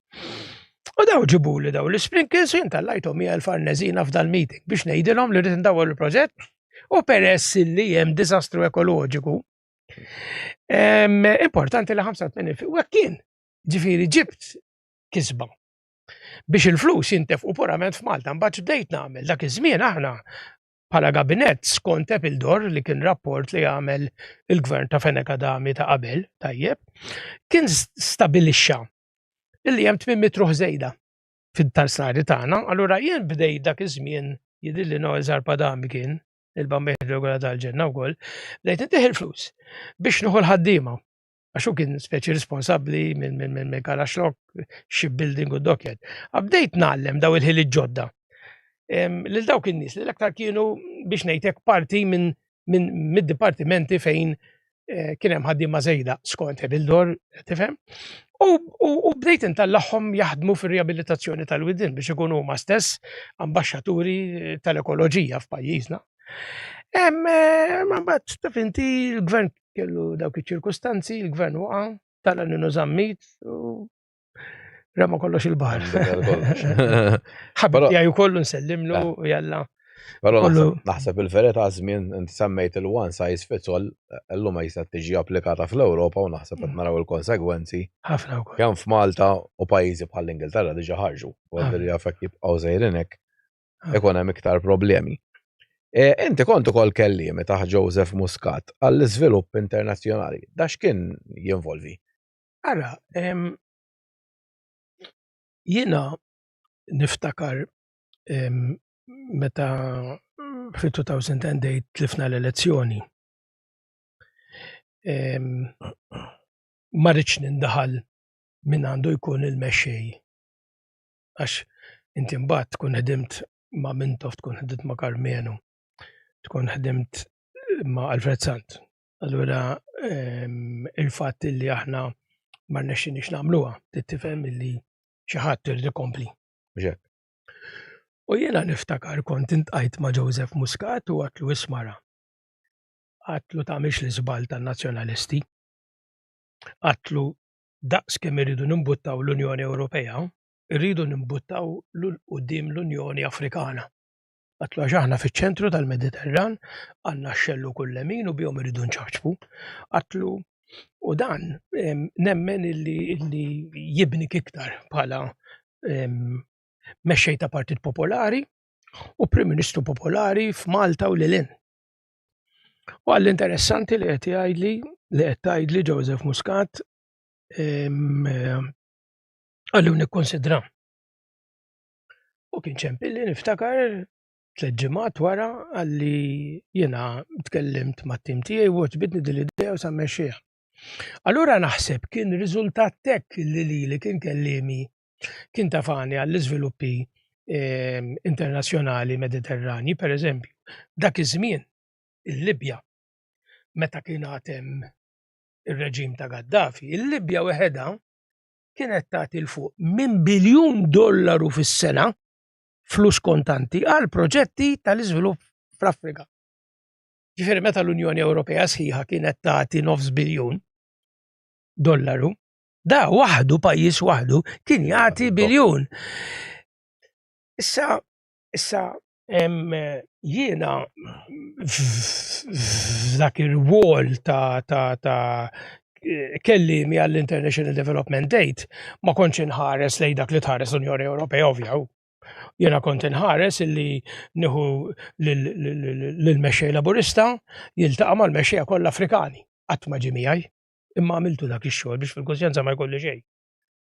U daw ġibuli daw l-sprinkles u jien tallajthom hija l-farneżina f'dal-meeting biex ngħidilhom li rrid indawwar il-proġett u peress li hemm diżastru ekoloġiku. Importanti li 85 u hekk kien. Ġifieri ġibt kisba biex il-flus jintefqu purament f'Malta. Mbagħad bdejt nagħmel dak iż-żmien aħna bħala gabinett skont Epildor li kien rapport li għamel il-gvern ta' Fenech Adami ta' qabel, tajjeb, kien stabilixxa illi hemm 800 ruħ żejda fit-tarsari tagħna, allura jien bdejt dak iż-żmien jidhirli Noel Zarpadami kien il-bambin regola tal-ġenna wkoll, bdejt intih il-flus biex nieħu l-ħaddiema. Għax hu kien speċi responsabbli minn min, min, min Kalaxlok, shipbuilding u dockyard. Bdejt ngħallem daw il-ħiliet ġodda. Lil dawk in-nies li l-aktar kienu biex ngħidlek parti minn min, mid-dipartimenti fejn eh, kien hemm ħaddiema żejda skont Ebildor, tifhem? U bdejt intallagħhom jaħdmu fir-riabilitazzjoni tal-widien biex ikunu huma stess ambaxxaturi tal-ekoloġija f'pajjiżna. Eh, ma mbagħad taf inti l-gvern kellu dawk iċ-ċirkustanzi, il-gvern waqa' tala Ninu Zammit u rema kollox il-bar. Ħabib tiegħi kollu nsellimlu u jalla. Però naħseb il-verità żmien inti semmejt il-one size fits all illum ma jista' tiġi applikata fl-Ewropa u naħseb qed naraw il-konsegwenzi. Ħafna wkoll. Kemm f'Malta u pajjiżi bħall-Ingilterra diġà ħarġu. U għadri jafek jibqgħu sejrin hekk ikun hemm iktar problemi. E, inti kont ukoll kelliemi taħt Joseph Muscat għall-iżvilupp internazzjonali. Da x'kien jinvolvi? Ara, jiena niftakar meta fil-2008 tlifna l-elezzjoni. Ma rridx nindaħal min għandu jkun il-mexxej. Għax inti mbagħad tkun ħdimt ma' Mintoff, tkun ħdimt ma' Karmenu, tkun ħdimt ma' Alfred Sant. Allura il-fatt li aħna ma rnexxinix nagħmluha, tifhem illi xi ħadd irid ikompli. U jiena niftakar kont intqajt ma' Joseph Muscat u għatlu ismara. Għatlu tagħmilx l-iżball tan-nazzjonalisti. Għatlu daqs kemm irridu nimbuttaw l-Unjoni Ewropea, irridu nimbuttaw 'l quddiem l-Unjoni Afrikana. Għatlu għax aħna fiċ-ċentru tal-Mediterran għandna x-xellu kull lemin u bihom irridu nċapċpu. Għatlu u dan nemmen illi, illi jibnik iktar bħala mexxej ta' Partit Popolari u Prim Ministru Popolari f'Malta u lilin. U għall-interessanti li qed jgħidli li qed tgħidli Joseph Muscat. Qalli u nikkonsidra. U kien ċempilli niftakar tlet ġimgħat wara għalli jiena tkellimt mat-tim tiegħi u għoġbitni din l-idea u sa mmexxiha. Allura naħseb kien riżultat tek li lili kien kellimi kien tafani għall-iżviluppi ehm, internazzjonali mediterrani, per eżempju, dak iż-żmien il-Libja meta kien għatem ir-reġim ta' Gaddafi, il-Libja weħedha kienet tagħti 'l fuq minn biljun dollaru fis-sena flus kontanti għal proġetti tal-iżvilupp fl-Afrika. Ġifieri meta l-Unjoni Ewropea sħiħa kienet tagħti nofs biljun dollaru, da waħdu pajjiż waħdu kien jagħti biljun. Issa, issa jiena f'dak ir-wol ta' ta' ta' kellimi għall-International Development Date ma kontx inħares lejn dak li tħares l-Unjoni Ewropea ovvja. Jiena kont inħares illi nieħu lill-mexxej Laburista jiltaqa' mal-mexxejja kollha Afrikani. Qatt ma ġie miegħi, imma għamiltu dak ix-xogħol biex fil-kuxjenza ma jkolli xejn.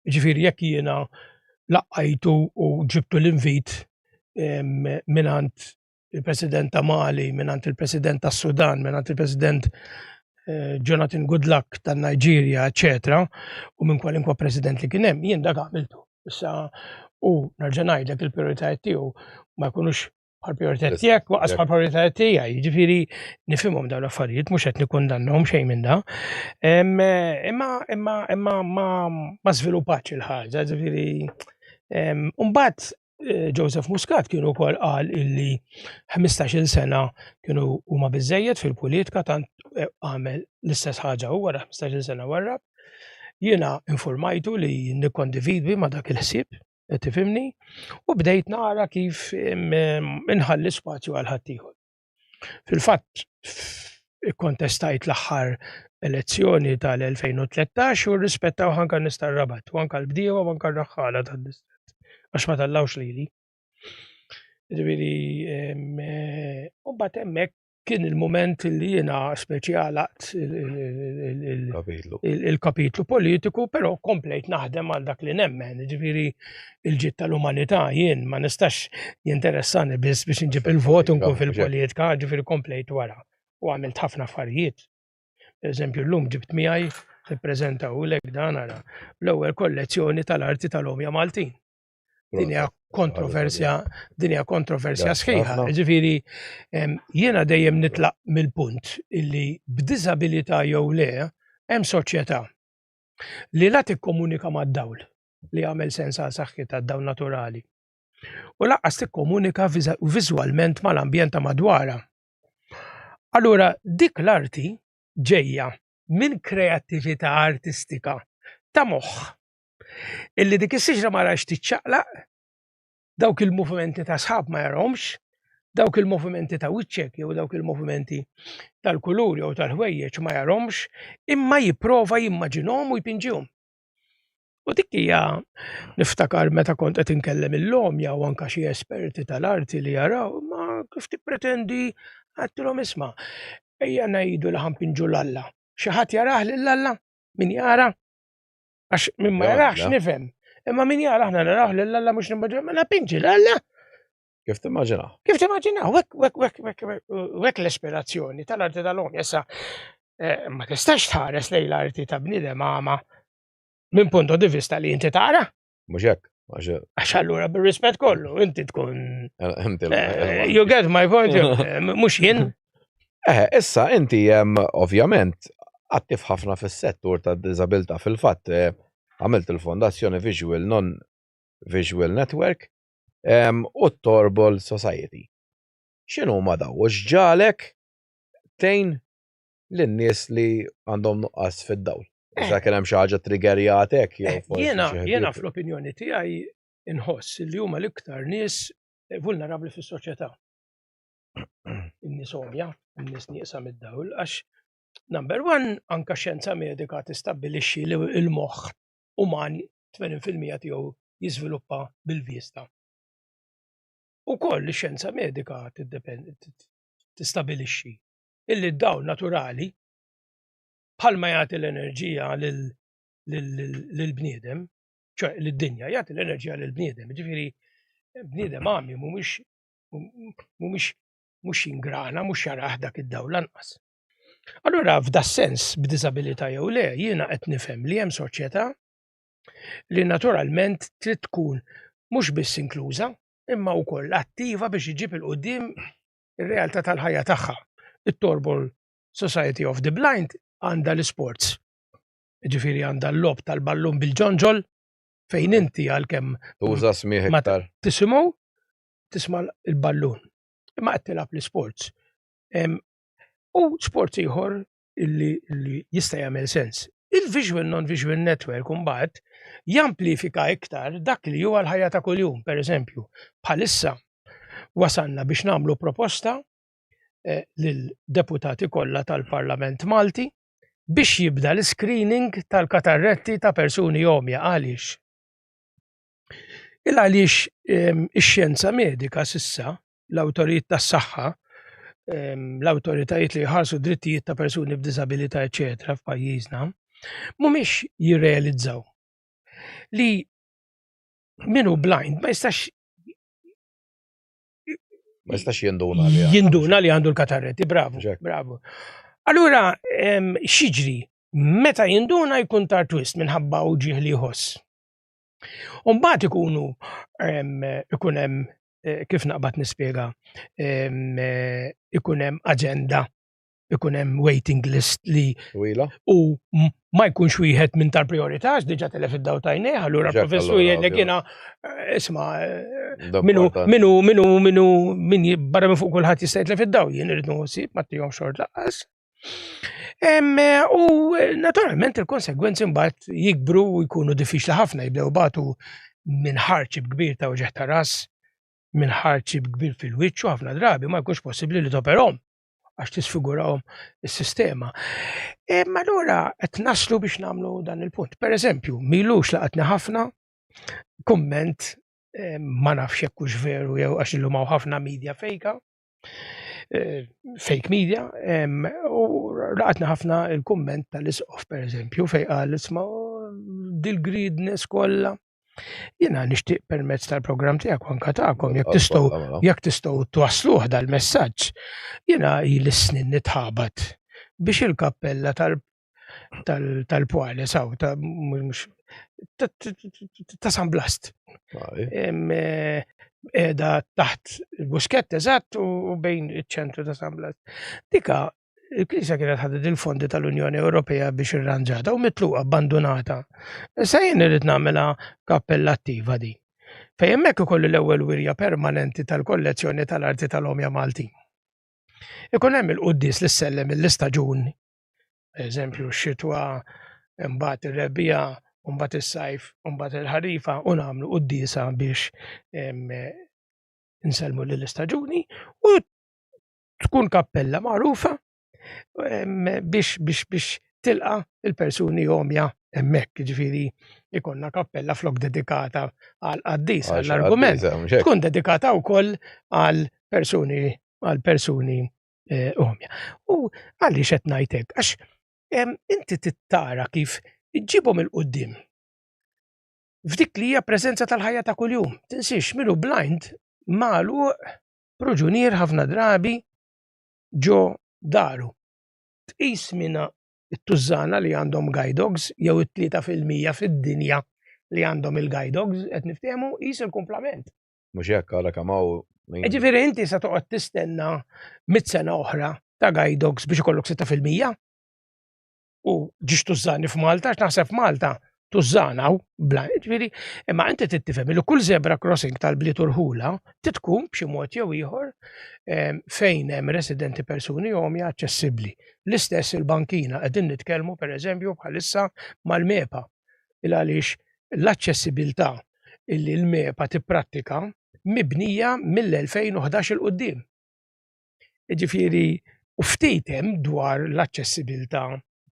Ġifieri jekk jiena laqqajtu u ġibtu l-invit mingħand il-President ta' Mali, mingħand il-President tas Sudan, mingħand il-President eh, Jonathan Goodluck tan Nigeria, eccetera, u minn kwalinkwa president li kien hemm, jien dak għamiltu. Issa u nerġa' ngħidlek il-prijoritajiet tiegħu ma jkunux bħal prioritajiet tiegħek waqas bħal prioritajiet tiegħi. Jiġifieri nifhimhom dawn l-affarijiet mhux qed nikkundannahom xejn minn da. Imma imma imma ma ma żviluppatx il-ħaġa, ġifieri mbagħad eh, Joseph Muscat kienu wkoll qal illi 15-il sena kienu huma biżejjed fil-politika tant eh, għamel l-istess ħaġa hu wara 15-il sena warra. Jiena informajtu li nikkondividi ma dak il-ħsieb qed tifhimni, u bdejt nara kif inħalli spazju għal ħaddieħor. Fil-fatt, ikkontestajt l-aħħar elezzjoni tal-2013 u rrispettaw anka nies tar-Rabat u anka l-bdiewa u anka r-raħħala tad-distrett għax ma tallawx lili. Ġifieri, u mbagħad hemmhekk kien il-moment li jiena speċi għalaqt il-kapitlu politiku, però komplejt naħdem għal dak li nemmen, ġifieri il-ġid tal-umanità jien ma nistax jinteressani biss biex nġib il-vot nkun fil-politika, ġifieri komplejt wara u għamilt ħafna affarijiet. Per eżempju, llum ġibt miegħi nippreżentawlek dan ara l-ewwel kollezzjoni tal-arti tal-omja Maltin. Din hija kontroversja, din hija kontroversja sħiħa. Ġifieri jiena dejjem nitlaq mill-punt illi b'diżabilità jew le hemm soċjetà li la tikkomunika mad-dawl li jagħmel sens għal saħħitha d-dawl naturali. U lanqas tikkomunika viżwalment mal-ambjent ta' madwarha. Allura dik l-arti ġejja minn kreattività artistika ta' moħħ illi dik is-siġra ma rax tiċċaqlaq, dawk il-movimenti ta' sħab ma jarahomx, dawk il-movimenti ta' wiċċek jew dawk il-movimenti tal-kulur jew tal-ħwejjeġ ma jarahomx, imma jipprova jimmaġinhom u jpinġihom. U dik hija niftakar meta kont qed inkellem il-lom jew anka xi esperti tal-arti li jaraw, ma kif tippretendi għedtilhom isma' ejja ngħidu li ħampinġu l-Alla. Xi ħadd jarah lil Alla? Min jara? Għax min ma jarax nifhem. Imma min jara aħna naraw lil Alla mhux nimmaġinaw, mela pinġi l-Alla. Kif timmaġina? Kif timmaġina? Wek, wek, wek, wek, wek l-espirazzjoni tal-arti tal-om. Issa, eh, ma tistax tħares lejn l-arti ta' bniedem għama minn punto di vista li inti tara. Mhux hekk. Għax allura bir-rispett kollu, inti tkun. Eh, eh, you get my point, mhux jien. Eh, issa inti ovvjament attiv ħafna fis-settur tad-diżabilità fil-fatt eh, għamilt il-fondazzjoni Visual Non Visual Network u t-Torbol Society. X'inhu ma daw? U x'ġalek tgħin lin-nies li għandhom nuqqas fid-dawl? Iżda kien hemm xi ħaġa triggerjatek jew eh, forsi. Jiena jiena fl-opinjoni tiegħi inħoss li huma l-iktar nies vulnerabbli fis-soċjetà. In-nies omja, in-nies nieqsa mid-dawl, għax number one anka xjenza medika tistabbilixxi li l-moħħ uman 80% tiegħu jiżviluppa bil-vista. Ukoll ix-xjenza medika tistabilixxi illi d-dawl naturali bħalma jagħti l-enerġija lil lill-bniedem, ċoè lid-dinja, jagħti l-enerġija lill-bniedem. Ġifieri bniedem għami mhumiex mhumiex mhux jingrana, mhux jarah dak id-dawl lanqas. Allura f'da sens b'diżabilità jew le, jiena qed nifhem li hemm soċjetà li naturalment trid tkun mhux biss inkluża, imma wkoll attiva biex iġib il-qudiem ir-realtà tal-ħajja tagħha. It-Torbol Society of the Blind għandha l-isports. Ġifieri għandha l-lob tal-ballun bil-ġonġol fejn inti għalkemm tuża smieħ iktar. Tisimgħu tisma' l-ballun. Imma qed tilgħab l-isports. U sports ieħor illi jista' jagħmel sens. Il-Visual Non-Visual Network imbagħad jamplifika iktar dak li huwa l-ħajja ta' kuljum, per eżempju, bħalissa wasalna biex nagħmlu proposta eh, lill-deputati kollha tal-Parlament Malti biex jibda l-screening tal-katarretti ta' persuni omja għaliex. Il għaliex ehm, ix-xjenza medika sissa, l-awtoritajiet tas-saħħa, ehm, l-awtoritajiet li jħarsu drittijiet ta' persuni b'diżabilità, eċetera, f'pajjiżna, mhumiex jirrealizzaw li minu blind ma jistax Ma jistax jinduna li jinduna li għandu l-katarretti, bravo, bravo. Allura, xiġri, meta jinduna jkun tar twist minħabba uġieħ li jħoss. Umbagħad ikunu ikun hemm eh, kif naqbad nispjega, eh, ikun hemm aġenda ikun hemm waiting list li u ma jkunx wieħed minn tal-priorità għax diġà telef id-daw tajnejh, allura professur jgħidlek jiena eh, isma' eh, minu minu minu minu min barra minn fuq kulħadd jista' jitlef id-daw, jien irid nħossib ma tihom xort laqqas. Eh, u naturalment il-konsegwenzi mbagħad jikbru u jkunu diffiċli ħafna jibdew batu minn ħarċib kbir ta' uġeħ ta' ras, minn ħarċib kbir fil-wiċċ u ħafna drabi ma jkunx possibbli li toperhom għax tisfigurahom is-sistema. Imma allura qed naslu biex nagħmlu dan il-punt. Per eżempju, milux laqatni ħafna kumment eh, ma nafx jekk hux veru jew għax illum hawn ħafna media fejka, eh, fake media, u laqatni ħafna il-kumment tal-isqof per eżempju fej qal isma' dil-greedness kollha Jiena nixtieq permezz tal-programm tiegħek u anke tagħkom jekk tistgħu mela. jekk tistgħu twassluh dal-messaġġ. Jiena ili snin nitħabat biex il-kappella tal-Pwale saw ta' mhux ta' San Blast. Eh, qiegħda taħt il-Buskett eżatt u bejn iċ-ċentru ta' San Blast. Dika il-Knisja kienet ħadet il-fondi tal-Unjoni Ewropea biex irranġata u mitluqa abbandunata. Issa jien irrid nagħmilha kappella attiva di. Fejn hemmhekk ikolli l-ewwel wirja permanenti tal-kollezzjoni tal-arti tal-omja Maltin. Ikun hemm il-quddies li ssellem l-istaġun, eżempju x-xitwa, imbagħad ir-rebbiegħa, mbagħad is-sajf, mbagħad il-ħarifa u nagħmlu quddiesa biex insellmu lill-istaġuni u tkun kappella magħrufa biex biex biex tilqa il-persuni omja hemmhekk, ġifieri ikonna kappella flok dedikata għal qaddis għall-argument, tkun dedikata wkoll għal persuni għal persuni eh, omja. U għaliex qed ngħidlek għax inti tittara kif iġġibhom il-qudiem f'dik li hija preżenza tal-ħajja ta' kuljum. Tinsiex minu blind magħluq Proġunier ħafna drabi ġo daru. Tqis minna it-tużżana li għandhom guide dogs jew it-3% fid-dinja li għandhom il-guide dogs qed niftehmu qis il-kumplament. Mhux hekk għala kemm hawn. Ġifieri inti se toqgħod tistenna mit sena oħra ta' guide dogs biex ikollok 6%? U ġiex tużżani f'Malta, għax naħseb f'Malta tużżana u bla, ġifieri, imma inti trid tifhem li kull zebra crossing tal-bliet u rħula trid tkun b'xi mod jew ieħor ehm, fejn hemm residenti persuni għomja aċċessibbli. L-istess il-bankina qegħdin nitkellmu pereżempju bħalissa mal-MEPA il għaliex l-aċċessibilità illi l-MEPA tipprattika mibnija mill-2011 il quddiem. Jiġifieri u ftit hemm dwar l-aċċessibilità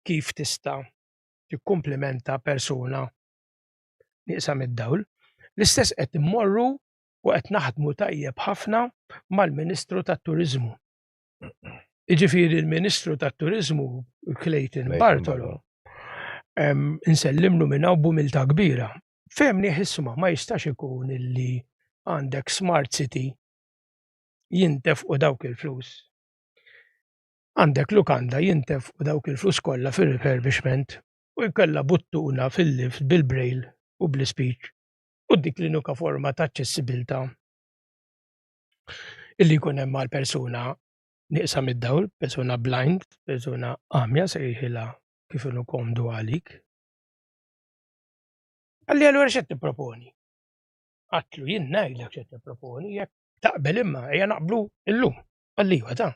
kif tista' tikkumplimenta persuna nieqsa mid-dawl. L-istess qed immorru u qed naħdmu tajjeb ħafna mal-Ministru tat-Turiżmu. Jiġifieri l-Ministru tat-Turiżmu Clayton Bartolo. Insellimlu minn hawn b'umiltà kbira. Fehmni isma' ma jistax ikun illi għandek smart city jintefqu dawk il-flus. Għandek lukanda jintefqu dawk il-flus kollha fir-refurbishment u jkollha buttuna fil-lift bil-braille u bl-ispeech u dik l-unika forma ta' aċċessibilità illi jkun hemm għal persuna nieqsa mid-dawl, persuna blind, persuna għamja sejħilha kif inhu komdu għalik. Qalli allura x'qed tipproponi? Għatlu jien ngħidlek x'qed nipproponi jekk taqbel imma ejja naqblu illum. Qalli iva ta.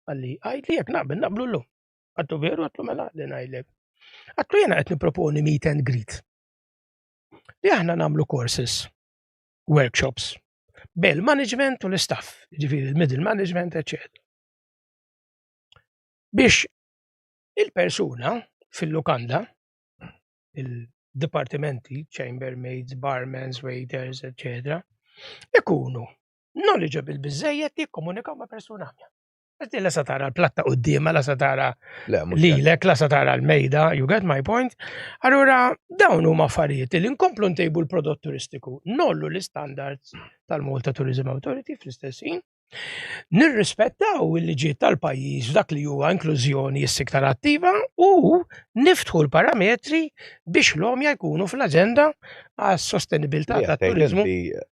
Qalli għidli jekk naqbel naqblu llum. Għatlu veru għatlu mela li ngħidlek. Għatlu jiena qed nipproponi meet and greet. Li aħna nagħmlu courses, workshops, bel management u l-istaff, ġifieri il-middle management, etc. Biex il-persuna fil-lukanda, il-dipartimenti, chambermaids, barmans, waiters, etc., ikunu knowledgeable biżejjed li jikkomunikaw ma' persuna għamja. Għax la sa tara l-platta quddiemha, la sa tara lilek, la sa tara l-mejda, you get my point? Allura, dawn huma affarijiet li nkomplu ntejbu l-prodott turistiku, nollu l-standards tal-Malta Tourism Authority fl-istess ħin, nirrispettaw il-liġijiet tal-pajjiż f'dak li huwa inklużjoni iktar attiva u niftħu l-parametri biex l-għomja jkunu fl-aġenda għas-sostenibilità tat-turiżmu.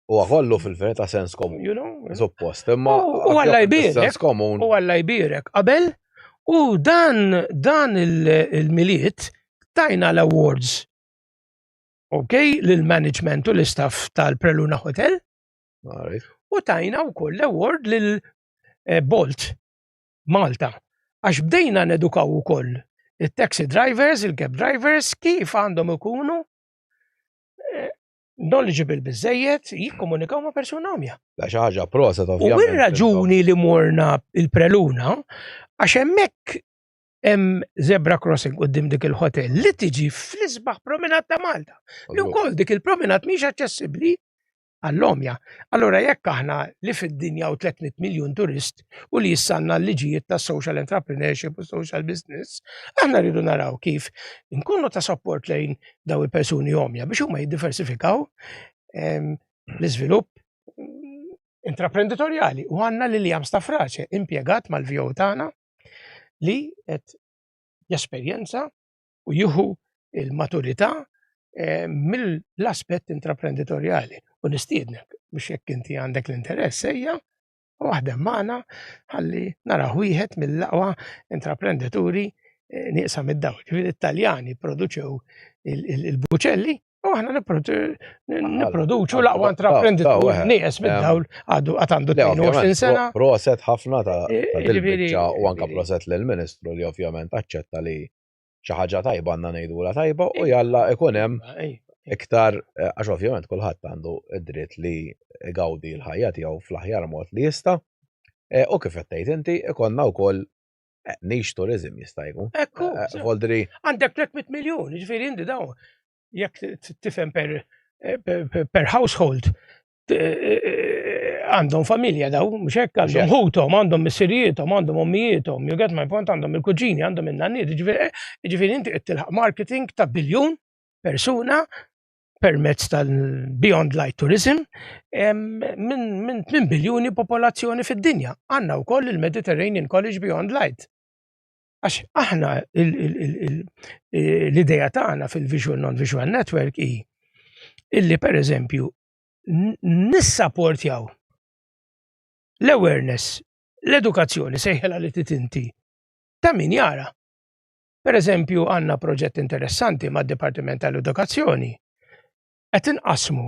Huwa kollu fil-verità sens komun. You know? Suppost, imma u Alla jbierek. Sens komun. U Alla jbierek qabel u dan dan il-Milied tajna l-awards ok, lil-management u l-istaff tal-Preluna Hotel. U tajna wkoll l-award lil eh, Bolt Malta. Għax bdejna nedukaw ukoll il-taxi drivers, il-cab drivers, kif għandhom ikunu eh, knowledgeable biżejjed jikkomunikaw ma' persuna omja. La xi ħaġa proset ovvjament. U ir-raġuni li morna il-preluna għax hemmhekk hemm zebra crossing quddiem dik il-hotel li tiġi fl-isbaħ promenat ta' Malta. Li wkoll dik il-promenat mhix aċċessibbli għall-għomja. Allura jekk aħna li fid-dinja u 300 miljun turist u li jissanna l-liġijiet ta' social entrepreneurship u social business, aħna rridu naraw kif nkunu ta' support lejn daw il-persuni għomja biex huma jiddiversifikaw ehm, l-iżvilupp mm, intraprenditorjali u għandna li Liam Stafrace impjegat mal-VO tagħna li qed jesperjenza u jieħu il-maturità eh, mill-aspett intraprenditorjali u nistiednek biex jekk inti għandek l-interess ejja u aħdem magħna ħalli naraw wieħed mill-aqwa intraprendituri eh, nieqsa mid-dawl. Ġifieri it-Taljani produċew il-buċelli u aħna nipproduċu l-aqwa intraprenditur nieqes mid-dawl għadu għad għandu 22 sena. Proset ħafna ta' eh, dil-biċċa u anka proset lill-Ministru li ovvjament aċċetta li xi ħaġa tajba għandna ngħidula tajba u jalla ikun hemm iktar eh, għax ovvjament kulħadd għandu id-dritt li igawdi l-ħajja tiegħu fl-aħjar mod li jista'. Eh, u kif qed tgħid inti ikonna wkoll eh, niche tourism jista' jkun. Ekku. Voldri. Għandek 300 miljun, ġifieri inti dawn jekk tifhem per, per household għandhom familja daw, mhux hekk għandhom ħuthom, għandhom missirijiethom, għandhom ommijiethom, you get my point, għandhom il-kuġini, għandhom in-nanniet, ġifieri inti qed tilħaq marketing ta' biljun persuna permezz tal-Beyond Light Tourism minn 8 biljuni popolazzjoni fid-dinja. Għandna wkoll il-Mediterranean College Beyond Light. Għax aħna l-idea tagħna fil-Visual Non-Visual Network hi illi per eżempju nissapportjaw l-awareness, l-edukazzjoni sejħela li titinti ta' min jara. Per eżempju, għandna proġett interessanti mad Dipartiment tal-Edukazzjoni. Qed inqasmu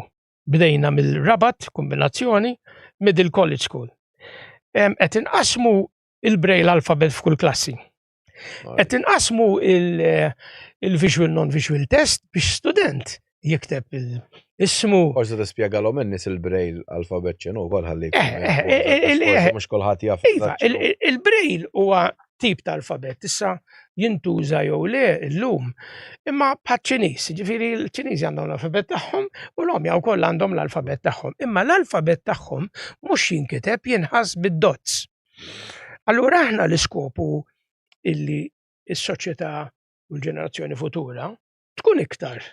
bdejna mill-Rabat kombinazzjoni Middle College School. Qed inqasmu il-Braille alphabet f'kull klassi. Qed inqasmu il-visual non-visual test biex student jikteb il-ismu. Forsi tispjegalhom in-nies il-Braille alphabet x'inhu wkoll ħalli. Eh, eh, eh, mhux kulħadd jaf. Iva, il-Braille huwa tip ta' alfabet issa jintuża jew le llum. Imma bħaċ-Ċiniż, ġifieri l-Ċiniżi għandhom l-alfabet tagħhom u l-għomja wkoll għandhom l-alfabet tagħhom. Imma l-alfabet tagħhom mhux jinkiteb jinħass bid-dots. Allura aħna l-iskopu illi s-soċjetà u l-ġenerazzjoni futura. tkun iktar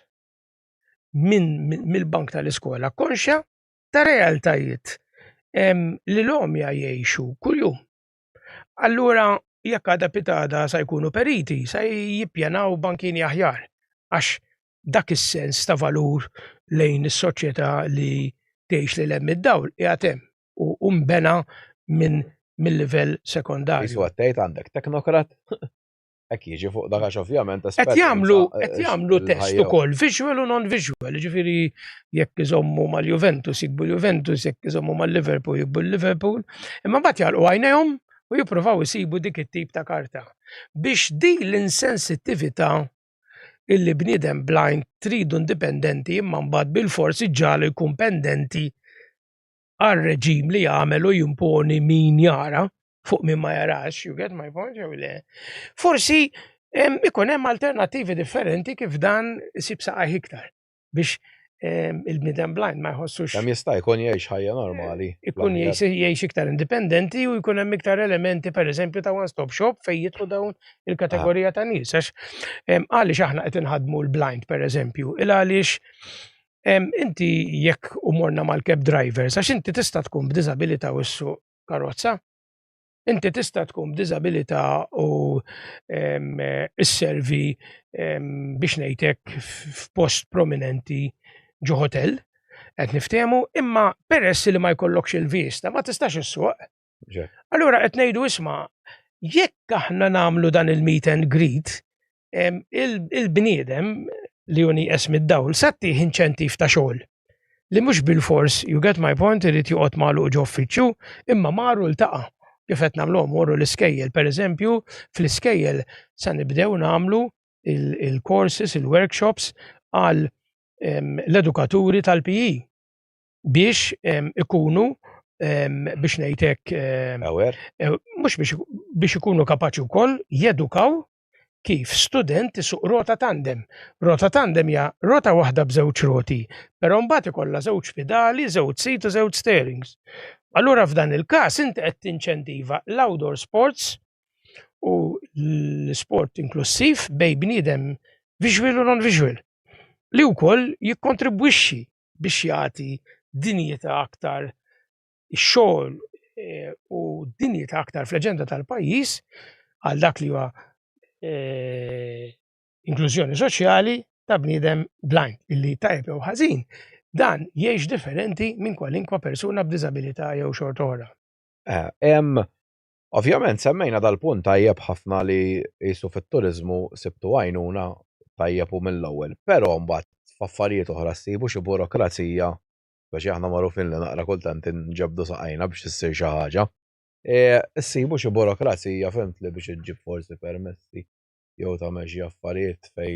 minn mill-bank tal-iskola konxja ta' realtajiet li l-għomja jgħixu kuljum. Allura jekk għada pitada sa jkunu periti, sa jippjanaw bankini aħjar għax dak is-sens ta' valur lejn is-soċjetà li tgħix lil hemm id-dawl qiegħed hemm u nbena minn mill-livell sekondarju. Isu għattejt għandek teknokrat hekk jiġi fuq dak għax ovvjament qed jagħmlu qed jagħmlu test ukoll visual u non-visual, jiġifieri jekk iżommu mal-Juventus jikbu l-Juventus, jekk iżommu mal-Liverpool jikbu l-Liverpool, imma mbagħad jagħlqu għajnejhom u jippruvaw isibu dik it-tip ta' karta. Biex din l-insensittività illi bniedem blind tridu indipendenti imma mbagħad bilfors iġġagħlu jkun pendenti għar-reġim li jagħmel u jimponi min jara fuq min ma jarax, you get my point jew le. Forsi ikun hemm alternattivi differenti kif dan isib saqajh iktar biex il-bniedem blind ma jħossux. Kemm jista' jkun jgħix ħajja normali. Ikun jgħix iktar indipendenti u jkun hemm iktar elementi pereżempju ta' one stop shop fejn jidħlu dawn il-kategorija ta' nies. Għax għaliex aħna qed inħadmu l-blind pereżempju, il għaliex inti jekk umorna mal-cab drivers, għax inti tista' tkun b'diżabilità u ssuq karozza, inti tista' tkun b'diżabilità u isservi biex ngħidlek f'post prominenti ġo hotel, qed niftehmu, imma peress li ma jkollokx il-vista ma tistax issuq. Allura qed ngħidu isma' jekk aħna nagħmlu dan il-meet and greet, il-bniedem li hu nieqes mid-dawl sa ttih inċentiv ta' xogħol li mhux bilfors, you get my point, irid joqgħod magħluq ġo uffiċċju, imma maru ltaqa' kif qed nagħmluhom morru l-iskejjel, pereżempju, fl-iskejjel sa nibdew nagħmlu il-courses, il-workshops għal l-edukaturi tal-PE biex ikunu biex ngħidlek mhux biex ikunu kapaċi wkoll jedukaw kif student isuq rota tandem. Rota tandem hija rota waħda b'żewġ roti, però mbagħad ikollha żewġ pidali, żewġ seat u żewġ steerings. Allura f'dan il-każ inti qed tinċentiva l-outdoor sports u l-sport inklussiv bej bniedem visual u non-visual li wkoll jikkontribwixxi biex jagħti dinjità aktar ix-xogħol eh, u dinjità aktar fl-aġenda tal-pajjiż għal dak li huwa eh, inklużjoni soċjali ta' bniedem blind illi tajjeb jew ħażin dan jgħix differenti minn kwalinkwa persuna b'diżabilità jew xorta oħra. Eh, ovvjament semmejna dal-punt tajjeb ħafna li jisu fit-turizmu sibtu għajnuna tajjeb u mill-ewwel, però mbagħad f'affarijiet oħra ssibu xi burokrazija Speċi aħna magħrufin li naqra kultant inġebbdu saqajna biex issir xi ħaġa. E, issibu xi burokrazija fhimt li biex iġġib forsi permessi jew tagħmel xi affarijiet fej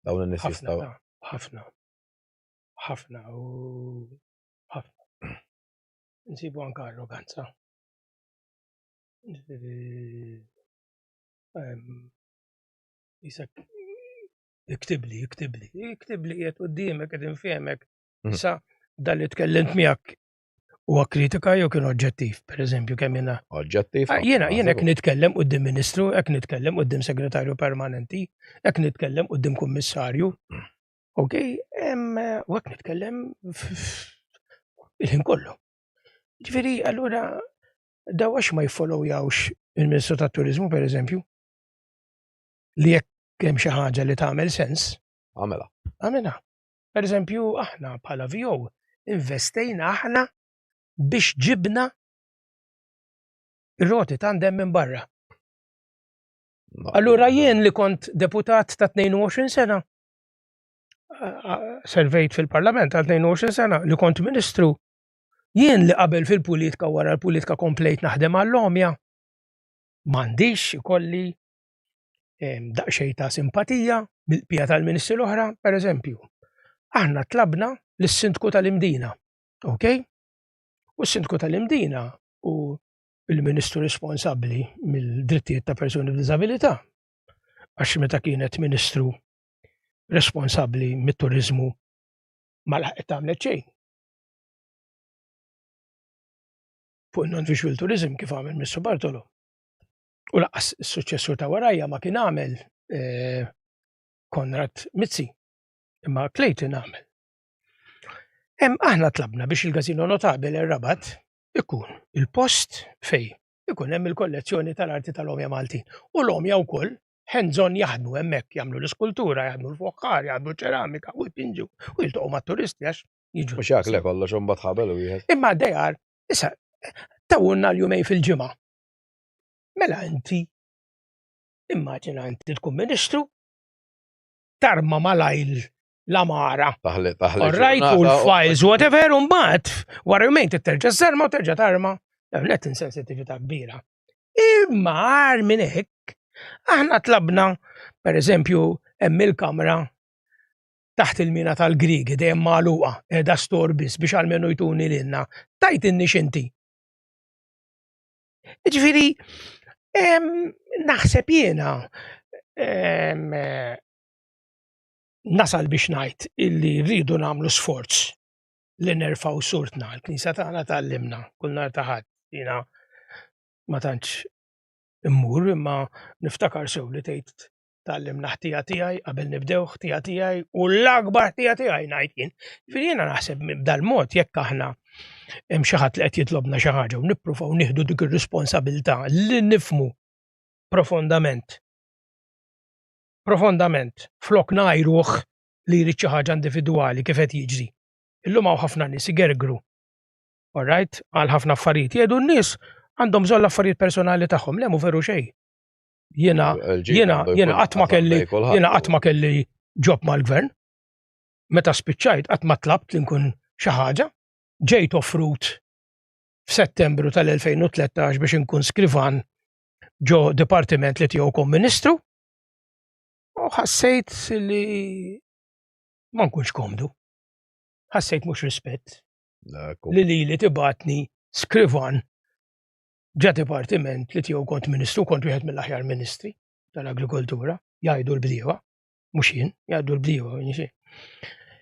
dawn in-nies jistgħu. Ħafna. Ħafna u ħafna. Nsibu anke arroganza. Jisek iktibli, iktibli, iktibli qiegħed quddiemek qed infehmek. Mhm. Sa dal li tkellimt miegħek huwa kritika jew kien oġġettiv, per eżempju, kemm jiena. Oġġettiv. Ah, jiena jiena hekk nitkellem quddiem ministru, hekk nitkellem quddiem segretarju permanenti, hekk nitkellem quddiem kummissarju. Mm. Ok, u hekk nitkellem il-ħin kollu. Ġifieri, allura daw għax ma jfollowjawx il-Ministru tat-Turizmu, per eżempju, li jekk hemm xi ħaġa li tagħmel sens. Għamela. Għamela. Per eżempju, aħna bħala VO investejna aħna biex ġibna ir-roti tandem minn barra. Allura jien li kont deputat ta' 22 sena, servejt fil-parlament għal 22 sena, li kont ministru, jien li qabel fil-politika wara l-politika komplejt naħdem għall-omja, m'għandix ikolli daqsxejn ta' simpatija mill-qbija tal-ministri l-oħra, per eżempju. Aħna tlabna lis-sindku tal-Imdina, ok? U s-sindku tal-Imdina u il-ministru responsabbli mill-drittijiet ta' persuni b'diżabilità, għax meta kienet ministru responsabbli mit-turizmu ma laħqet tagħmlet xejn. Fuq non-visual tourism kif għamel Mr. Bartolo. U laqas is-suċċessur ta' warajja ma kien għamel eh, Konrad Mizzi. Imma Clayton għamel. Hemm aħna tlabna biex il-Gazino Notabile Rabat ikun il-post fej ikun hemm il-kollezzjoni tal-arti tal-omja Maltin. U l-omja wkoll hands-on jaħdmu hemmhekk, jagħmlu l-iskultura, jaħdmu l-foħħar, jaħdmu ċeramika u jpinġu u jiltaqgħu mat-turisti għax jiġu. Mhux hekk le kollox imbagħad ħabel wieħed. Imma dejjar, issa tawunna l-jumejn fil-ġimgħa. Mela inti immaġina inti tkun ministru tarma malajl l-amara. Taħli, taħli. All right, u l-files, whatever, u mbagħad wara jumejn titterġa' żarma u terġa' tarma. Net insensitività kbira. Imma għar minn hekk, aħna tlabna, per eżempju, hemm il-kamra taħt il-mina tal-Griegi dejjem magħluqa, qiegħda stor biss biex almenu jtuni lilna. Tajt inni xinti. Ġifieri, naħseb jiena nasal biex ngħid illi rridu nagħmlu sforz li nerfgħu surtna. Il-Knisja tagħna tgħallimna kull nhar ta' Ħadd. Jiena ma tantx immur imma niftakar sew li tgħid tgħallimna ħtija tiegħi qabel nibdew ħtija tiegħi u l-akbar ħtija tiegħi ngħid jien. Ġifieri jiena naħseb b'dal-mod jekk aħna hemm xi ħadd li qed jitlobna xi ħaġa u nippruvaw nieħdu dik ir-responsabilità li nifmu profondament profondament flok ngħajruh li jrid xi ħaġa individwali kif qed jiġri. Illum hawn ħafna nies igergru. All right, għal ħafna affarijiet. Jgħidu n-nies għandhom bżonn l-affarijiet personali tagħhom, le mhu veru xejn. Jiena jiena jiena qatt ma kelli jiena qatt ma kelli ġob mal-gvern. Meta spiċċajt qatt ma tlabt li nkun xi ħaġa. Ġejt offrut f'Settembru tal-2013 biex inkun skrivan ġo dipartiment li tiegħu kon ministru u ħassejt li ma nkunx komdu. Ħassejt mhux rispett li li li tibatni skrivan ġa dipartiment li tiegħu kont ministru, kont wieħed mill-aħjar ministri tal-agrikoltura, jgħidu l-bdiewa, mhux jien, jgħidu l-bdiewa,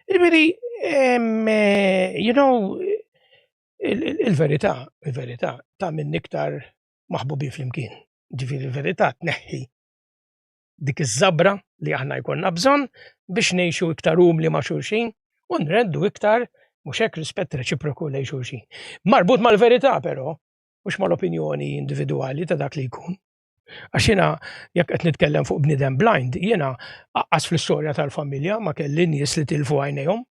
Ġifieri, you know, il-verità, il-verità ta' minn iktar maħbubin flimkien. Ġifieri il-verità tneħħi dik iż-żabra li aħna jkollna bżonn biex ngħixu iktar umli ma' xulxin u nrendu iktar mhux hekk rispett reċiproku lejn xulxin. Marbut mal-verità però, mhux mal-opinjoni individwali ta' dak li jkun. Għax jiena jekk qed nitkellem fuq bniedem blind, jiena aqqas fl-istorja tal-familja ma kelli nies li tilfu għajnejhom.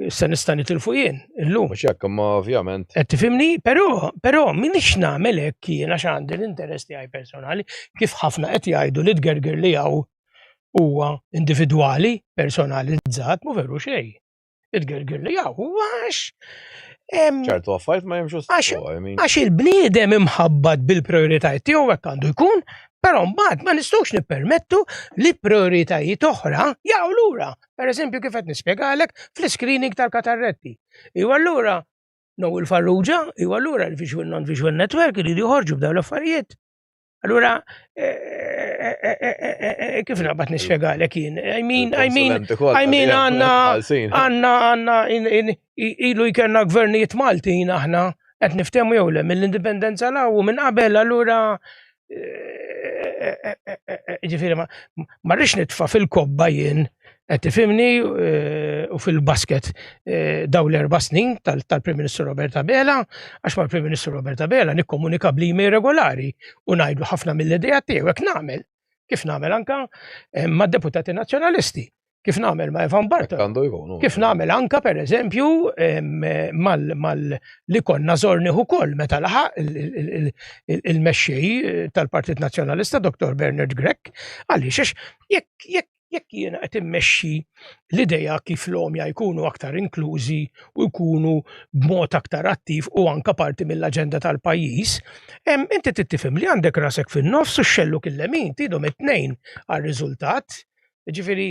Issa nista' nitilfu jien illum. Mhux hekk, imma ovvjament. Qed tifhimni? Però, però m'iniex nagħmel hekk jien għax għandi l-interess tiegħi personali, kif ħafna qed jgħidu li tgergir li hawn huwa individwali, personalizzat, mhu veru xejn. It-tgergir li hawn huwa għax ċertu affarijiet ma jimxux Għax il-bniedem imħabbat bil-prioritajiet tiegħu hekk għandu jkun, però mbagħad ma nistgħux nippermettu li prioritajiet oħra jaqgħu lura. Per eżempju, kif qed nispjegalek fl-screening tal-katarretti. Iwa allura Noel Farrugia, iwa allura l-Visual Non-Visual Network iridu joħorġu b'dawn l-affarijiet. Allura, eh, eh, eh, kif naqbad nispjegalek jien? I mean, I mean, I mean, għanna, għanna, għanna, ilu jkenna gvernijiet Maltin aħna, qed niftehmu jew le mill-indipendenza la u minn qabel allura ġifieri ma rridx nitfa' fil-kobba jien qed tifhimni u fil-basket daw l-erba' snin tal-Prim Ministru Robert Abela, għax mal-Prim Ministru Robert Abela nikkomunika bl-email regolari u ngħidu ħafna mill-idea tiegħu hekk nagħmel. Kif nagħmel anka mad-deputati nazzjonalisti kif nagħmel ma' Evan Bartolo. Kif nagħmel anka per eżempju mal, mal li konna żorniħ ukoll meta laħaq il-mexxej eh, tal-Partit Nazzjonalista Dr. Bernard Grech, għaliex għax jekk jekk jekk jiena qed immexxi l-idea kif l-omja jkunu aktar inklużi u jkunu b'mod aktar attiv u anka parti mill-aġenda tal-pajjiż, inti trid tifhem li għandek rasek fin-nofs u xelluk il-lemin tidhom it-tnejn għar-riżultat. Ġifieri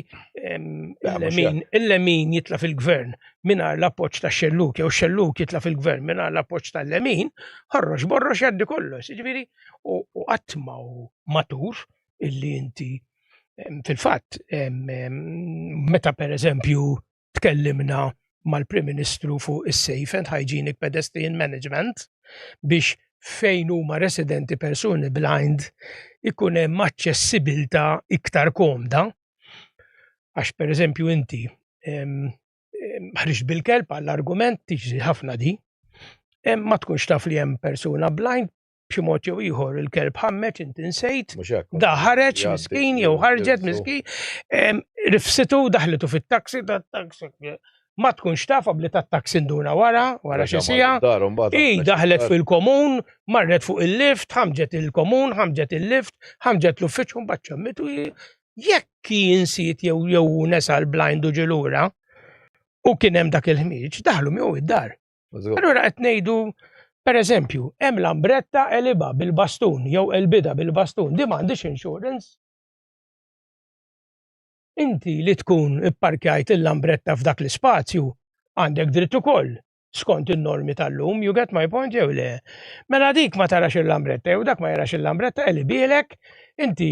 il-lemin jitla' fil-gvern mingħajr l-appoġġ ta' xelluk jew xelluk jitla' fil-gvern mingħajr l-appoġġ tal-lemin, ħorrox borrox jgħaddi kollox. Ġifieri u qatt ma hu matur illi inti fil-fatt meta pereżempju tkellimna mal-Prim Ministru fuq is-Safe and Hygienic Pedestrian Management biex fejn huma residenti persuni blind ikun hemm aċċessibilità iktar komda. Għax per eżempju inti ħriġt bil-kelb għall-argument tiġri ħafna di, ma tkunx taf li hemm persuna blind b'xi mod jew ieħor il-kelb ħammeġ inti nsejt, da ħareġ miskin jew ħarġet miskin, rifsitu daħlitu fit-taxi, tat-taxi ma tkunx taf qabli tat-taxi nduna wara, wara xi siegħa. Hi daħlet fil-komun, marret fuq il-lift, ħamġet il-komun, ħamġet il-lift, ħamġet l-uffiċċju mbagħad ċemmitu jekk insiet jew jew nesa l-blind u ġilura u kien hemm dak il-ħmieġ, daħlu miegħu id-dar. Allura qed ngħidu per eżempju, hemm lambretta eliba bil-bastun jew elbida bil-bastun, di m'għandix insurance. Inti li tkun ipparkjajt il-lambretta f'dak l-ispazju għandek dritt ukoll skont in-normi tal-lum, you get my point jew le? Mela dik ma tarax il-lambretta jew dak ma jarax il-lambretta elibilek, inti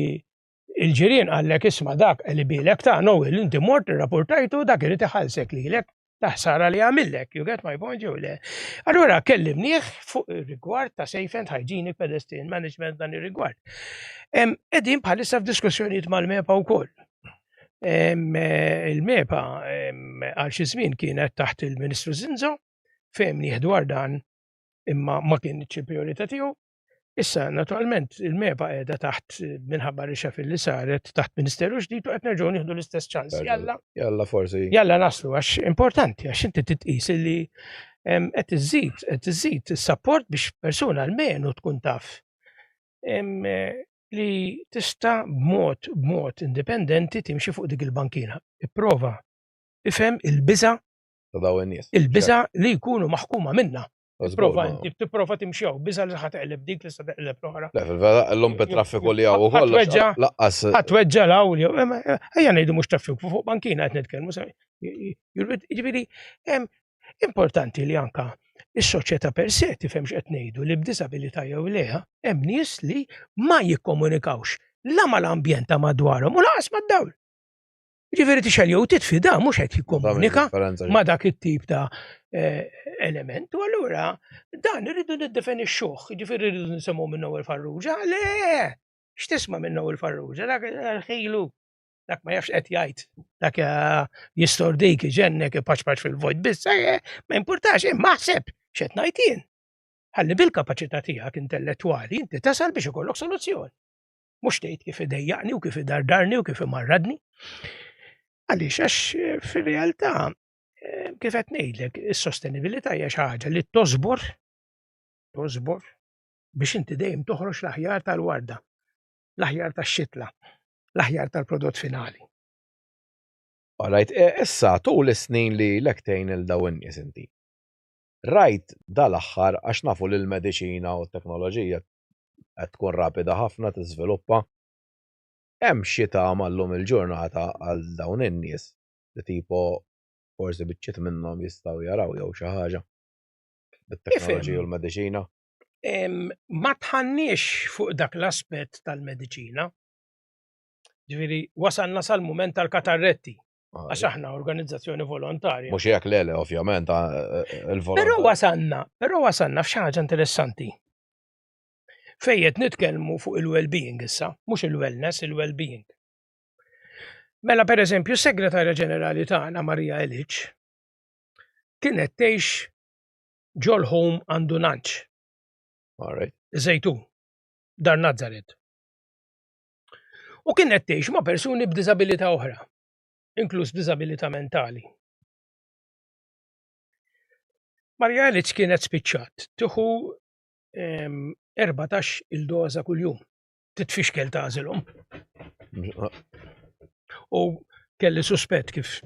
il-ġirien qallek isma' dak elibilek ta' Noel, inti mort irrapportajtu dak irid iħallsek lilek ta' ħsara li għamillek, you get my point jew le? Allura kellimnieh fuq ir-rigward ta' safe and hygienic pedestrian management dan ir-rigward. Qegħdin bħalissa f'diskussjonijiet mal-MEPA wkoll. Il-MEPA għal xi żmien kienet taħt il-Ministru Zinzo, fehmnieh dwar dan imma ma kienx il-priorità tiegħu. Issa, naturalment, il-MEPA qiegħda taħt minħabba reshuffle li saret taħt Ministeru ġdid u qed nerġgħu nieħdu l-istess ċans. Jalla. Jalla forsi. Jalla naslu għax importanti għax inti titqis li qed iżid qed iżid is-sapport biex persuna almenu tkun taf li tista' b'mod b'mod indipendenti timxi fuq dik il-bankina. Ipprova ifhem il-biża' ta' dawn in-nies. Il-biża' li jkunu maħkuma minna. Prova inti, tipprova timxi hawn, biża' li ħa teqleb dik li se teqleb l-oħra. Le, fil-vera, llum bit-traffiku li hawn ukoll. Laqqas. Ħa tweġġa' l hawn ejja ngħidu mhux traffiku fuq bankina qed nitkellmu. Jiġifieri, importanti li anka is-soċjetà per se tifhem x'qed ngħidu li b'diżabilità jew le, hemm nies li ma jikkomunikawx la mal-ambjent ta' madwarhom u lanqas mad-dawl. Ġifieri tixgħel jew titfi da mhux qed jikkomunika ma' dak it-tip ta' eh, element. U allura dan irridu niddefinixxuh, ġifieri rridu nisimgħu minn Noel Farrugia, le! X'tisma' minn Noel Farrugia? Dak ħilu dak ma jafx qed jgħid, dak eh, jistordik, iġennek, ipaċpaċ fil-vojt biss, eh, ma importax, imma ħseb x'qed ngħid jien. Ħalli bil-kapaċità tiegħek intellettwali inti tasal biex ikollok soluzzjoni. Mhux tgħid kif idejjaqni u kif idardarni u kif imarradni. Għaliex għax eh, fir-realtà eh, kif qed ngħidlek, is-sostenibilità hija xi ħaġa li tosbor tosbor biex inti dejjem toħroġ l-aħjar tal-warda, l-aħjar tax-xitla, l-aħjar tal-prodott finali. Alright, eh, issa tul is-snin li lek tgħin il dawn in-nies inti. Rajt dal-aħħar għax nafu li l-mediċina u t-teknoloġija qed tkun rapida ħafna tiżviluppa. Hemm xi tama llum il-ġurnata għal dawn in-nies li tipo forsi biċċiet minnhom jistgħu jaraw jew xi ħaġa bit-teknoloġija u l-mediċina? Ma tħanniex fuq dak l-aspett tal-mediċina. Ġifieri wasalna sal-mument tal-katarretti. Għax aħna organizzazzjoni volontarja. Mhux hekk le, le, ovvjament, il-volontarja. Però wasalna, però wasalna f'xi ħaġa interessanti. Fejn qed nitkellmu fuq il-well-being issa, mhux il-wellness, il-well-being. Mela per eżempju, s-Segretarja Ġenerali tagħna Maria Elic kienet tgħix ġol home għandu nanċ. All right. Żejtun, Dar Nazzaret. U kienet tgħix ma' persuni b'diżabilità oħra, inkluż b'diżabilità mentali. Maria Elic kienet spiċċat tieħu 14 il-doża kuljum. Titfixkel tagħżilhom. U kelli suspett kif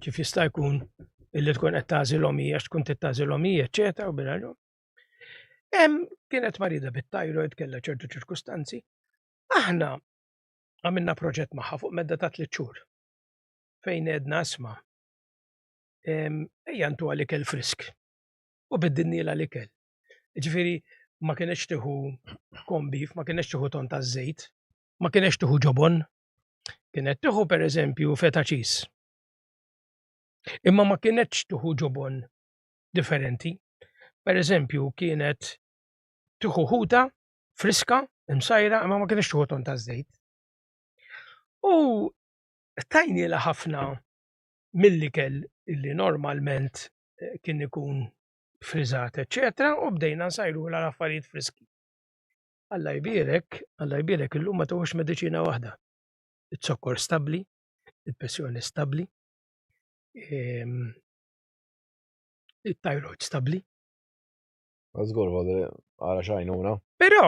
kif jista' jkun illi tkun qed tagħżilhom hija tkun qed tagħżilhom hija, eċetera, u bil Hemm kienet marida bit-thyroid kellha ċertu ċirkustanzi. Aħna għamilna proġett magħha fuq medda ta' tliet xhur fejn għedna isma' ejja ntuha l-ikel frisk u biddilnielha l-ikel. Ġifieri ma kienx tieħu corn beef, ma kienx tieħu ton ta' żejt, ma kienx tieħu ġobon. Kienet tieħu pereżempju feta cheese. Imma ma kienx tieħu ġobon differenti. Per eżempju, kienet tieħu ħuta friska, imsajra, imma ma kienx tieħu ton ta' żejt. U Tajnielha ħafna mill-ikel illi normalment eh, kien ikun friżat, eċċetera, u bdejna nsajrulha l-affarijiet friski. Alla jbierek, Alla jbierek illum ma tuħux mediċina waħda. It-zokkor stabbli, il-pressjoni stabbli, ehm, it-thyroid stabbli. Żgur, għara xajnuna. Però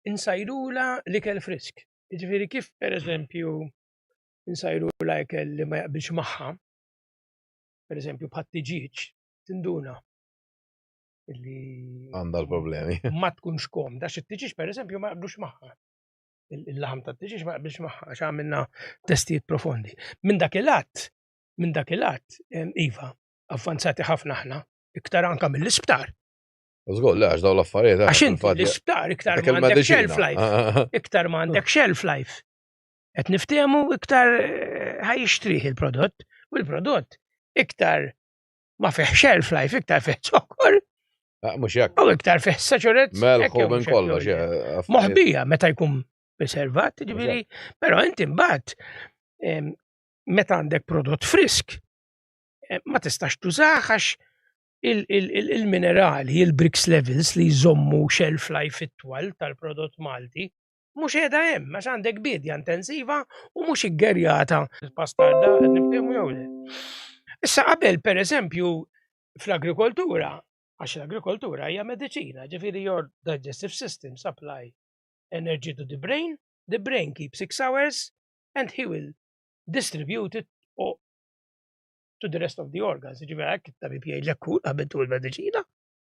insajrula l-ikel frisk. Jiġifieri kif pereżempju insajrula ikel li ma jaqbilx magħha, pereżempju bħat-tiġieġ, tinduna li għandha l-problemi. Ma tkunx komda, għax it-tiġieġ pereżempju ma jaqblux magħha. Il-laħam tat-tiġieġ ma jaqbilx magħha għax għamilna testijiet profondi. Minn dak il-att, minn dak il-att, iva, avvanzati ħafna aħna, iktar anka mill-isptar. Żgur, le, għax dawn l-affarijiet. Eh, għax inti l-isptar iktar ma għandek shelf life. Iktar ma għandek shelf life. Qed niftehmu iktar eh, ħajixtrih il-prodott u l-prodott iktar ma fih shelf life, iktar fih zokkor. Ah, mhux hekk. U iktar fih saturat. Melħu minn kollox. Eh, Moħbija meta jkun preservat, ġifieri, però inti mbagħad meta għandek prodott frisk, ma tistax tużah għax il-minerali, il-brix levels li jżommu shelf life itwal tal-prodott Malti, mhux qiegħda hemm għax għandek biedja intensiva u mhux iggerjata. Pastarda qed niftehmu jew le. Issa qabel pereżempju fl-agrikoltura, għax l-agrikoltura hija mediċina, ġifieri your digestive system supply energy to the brain, the brain keeps 6 hours and he will distribute it to the rest of the organs. Ġifieri hekk it-tabib jgħidlek kul qabel tuħu l-mediċina.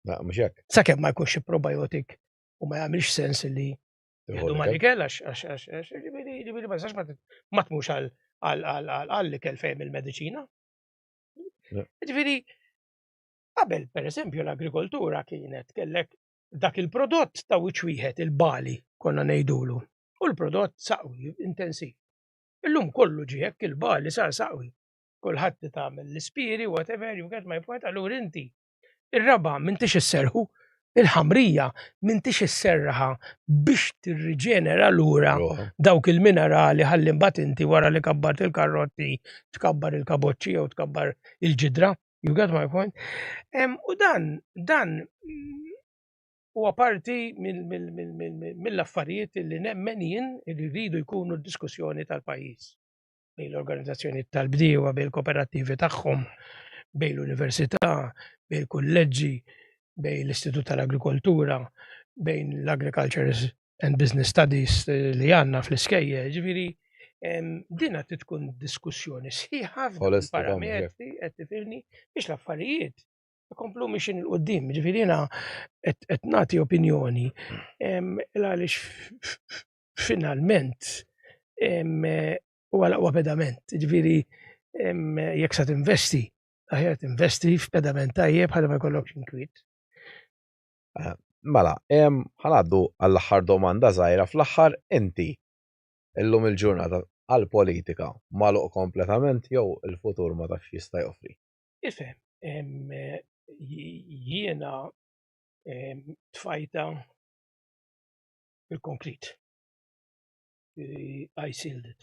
Na, mhux hekk. Sakemm ma jkunx probiotic u ma jagħmilx sens li jieħdu ma l-ikel għax għax għax għax ġifieri ġifieri ma tistax ma tmux għall-ikel fejn il-mediċina. Ġifieri qabel pereżempju l-agrikoltura kienet kellek dak il-prodott ta' wiċċ wieħed il-bali konna ngħidulu u l-prodott saqwi intensiv. Illum kollu ġie hekk il-bali sar saqwi. Kulħadd tagħmel l-ispiri, whatever, you get my point, allura inti ir-raba' m'intix isserħu, il-ħamrija m'intix isserraħa biex tirriġenera lura dawk il-minerali ħalli mbagħad inti wara li kabbart il-karrotti tkabbar il-kaboċċi jew tkabbar il-ġidra. You get my point? U dan, dan huwa parti mill-affarijiet li nemmen jien li rridu jkunu d-diskussjoni tal-pajjiż. Bejn l-organizzazzjoni tal-bdiewa, bejn il-kooperattivi tagħhom, bejn l-università, bejn il-kulleġġi, bejn l-Istitut tal-Agrikoltura, bejn l-Agriculture and Business Studies li għandna fl-iskejjel, ġifieri din qed tkun diskussjoni sħiħa f'parametri qed tifhimni biex l-affarijiet ikomplu mixin 'il quddiem. Ġifieri jiena qed nagħti opinjoni għaliex finalment huwa l-aqwa pedament. Ġifieri jekk sa tinvesti, aħjar tinvesti f'pedament tajjeb ħalli ma jkollokx inkwiet. Eh, mela, ħanaddu għall-aħħar domanda żgħira fl-aħħar inti illum il-ġurnata għall-politika magħluq kompletament jew il-futur ma tafx jista' joffri? Ifhem, jiena tfajta fil-konkrit. I sealed it.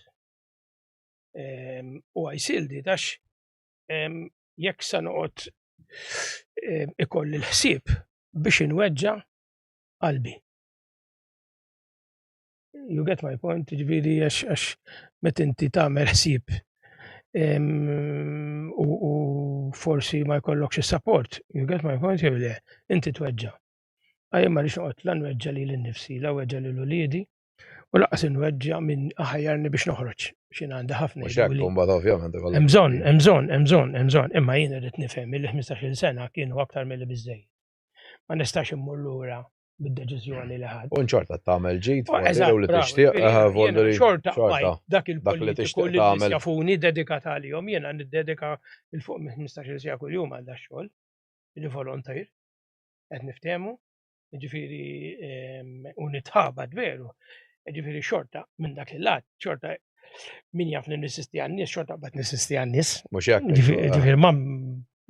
U I sealed it għax jekk sa noqgħod ikolli l-ħsieb biex inweġġa' qalbi. You get my point, ġifieri għax meta inti tagħmel ħsieb u forsi ma jkollokx is-support, you get my point jew le, inti tweġġa'. Għajja ma rridx noqgħod la nweġġa' lili nnifsi, la weġġa' lil uliedi, u laqas inweġġa' min aħjarni biex noħroġ, x'jien għandi ħafna. Mhux hekk imbagħad ovvjament ikollok. Hemm bżonn, hemm bżonn, hemm bżonn, hemm bżonn, imma jien irrid nifhem illi 15-il sena kienu aktar milli biżżejjed. Ma nistax immur lura bid-deċiżjoni li ħadd. U xorta tagħmel ġid, u li tixtieq, eh, xorta dak il-politiku li tagħmel. Jafuni dedikat għalihom, jiena niddedika il fuq minn 15-il siegħa kuljum għal dax-xogħol, li volontier, qed niftehmu, ġifieri u nitħabat veru, ġifieri xorta minn dak il-lat, xorta min jaf li nisisti għan-nies, xorta bat nisisti għan-nies. Mhux hekk. Ġifieri ma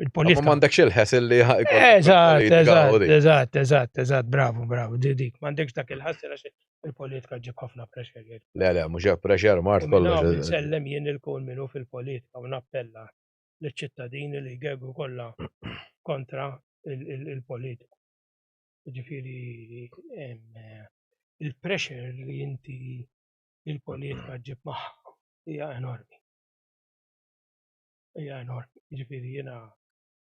il-politika. Ma m'għandekx il-ħes li Eżatt, eżatt, eżatt, eżatt, eżatt, bravo, bravo, dik, m'għandekx dak il-ħass għax Il-politika ġib ħafna pressure jgħid. Le, le, mhux hekk pressure mart kollox. Nsellem jien il-kun minnu fil-politika u nappella liċ-ċittadini li jgegru kollha kontra il-politiku. Ġifieri il-pressure li inti il-politika ġib magħha hija enormi. Hija enormi. Ġifieri jiena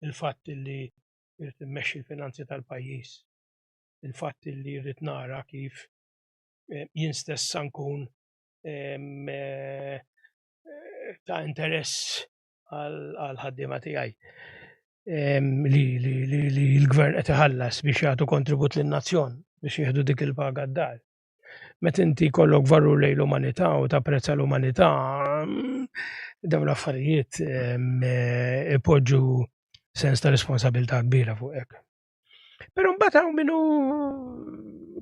il-fatt li irrid immexxi l-finanzi tal-pajjiż, il-fatt li rrid nara kif eh, jien stess nkun eh, ta' interess għal ħaddiema tiegħi li li l-gvern qed iħallas biex jagħtu kontribut lin-nazzjon biex jieħdu dik il-paga d-dar. Meta inti jkollok valur lejn l-umanità u tapprezza l-umanità, dawn l-affarijiet ipoġġu sens ta' responsabilità kbira fuqek. Però mbagħad hawn min hu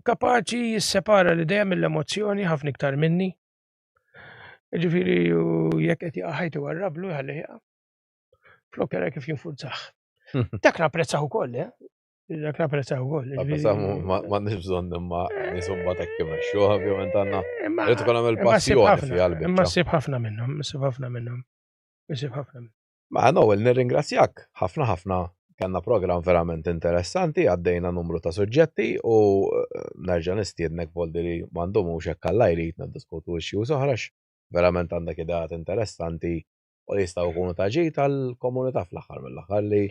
kapaċi jissepara l-idea mill-emozzjoni ħafna iktar minni. Ġifieri jekk qed jaqa' ħajtu warrablu jħalli jaqa'. Flok jara kif jinfurzah. Dak napprezzah ukoll, eh? Dak napprezzah ukoll. Napprezzah m'għandniex bżonn imma nies mbagħad hekk imexxu, ovvjament għandna. Irid ikun hemm il-passjoni fiha l Imma ssib ħafna minnhom, ssib ħafna minnhom. Issib ħafna minnhom. Ma Noel, nirringrazzjak ħafna ħafna kellna programm verament interessanti, għaddejna numru ta' suġġetti u eh, nerġa' nistiednek voldi li m'għandhomux hekk Alla jrid niddiskutu issues oħra verament għandek ideat interessanti u li jistgħu jkunu ta' ġid għall-komunità fl-aħħar mill-aħħar li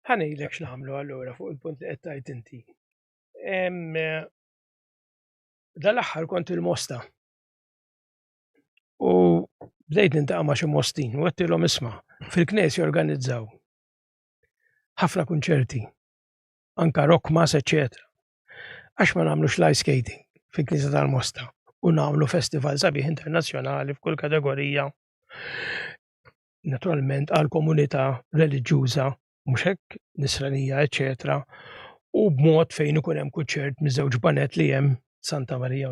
Ħa ngħidlek x'nagħmlu allura fuq il-punt li qed tgħid inti. Dal-aħħar kont il-Mosta. U bdejt nintaqa' ma' xi Mostin u għedtilhom isma' fil-knisja organizzaw ħafna kunċerti, anka rock mass, eccetera. Għax ma nagħmlux l-ice skating fil-Knisja tal-Mosta u nagħmlu festival sabiħ internazzjonali f'kull kategorija. Naturalment għal komunità reliġjuża, mhux hekk, nisranija, eccetera, u b'mod fejn ikun hemm kunċert miż-żewġ banet li hemm Santa Marija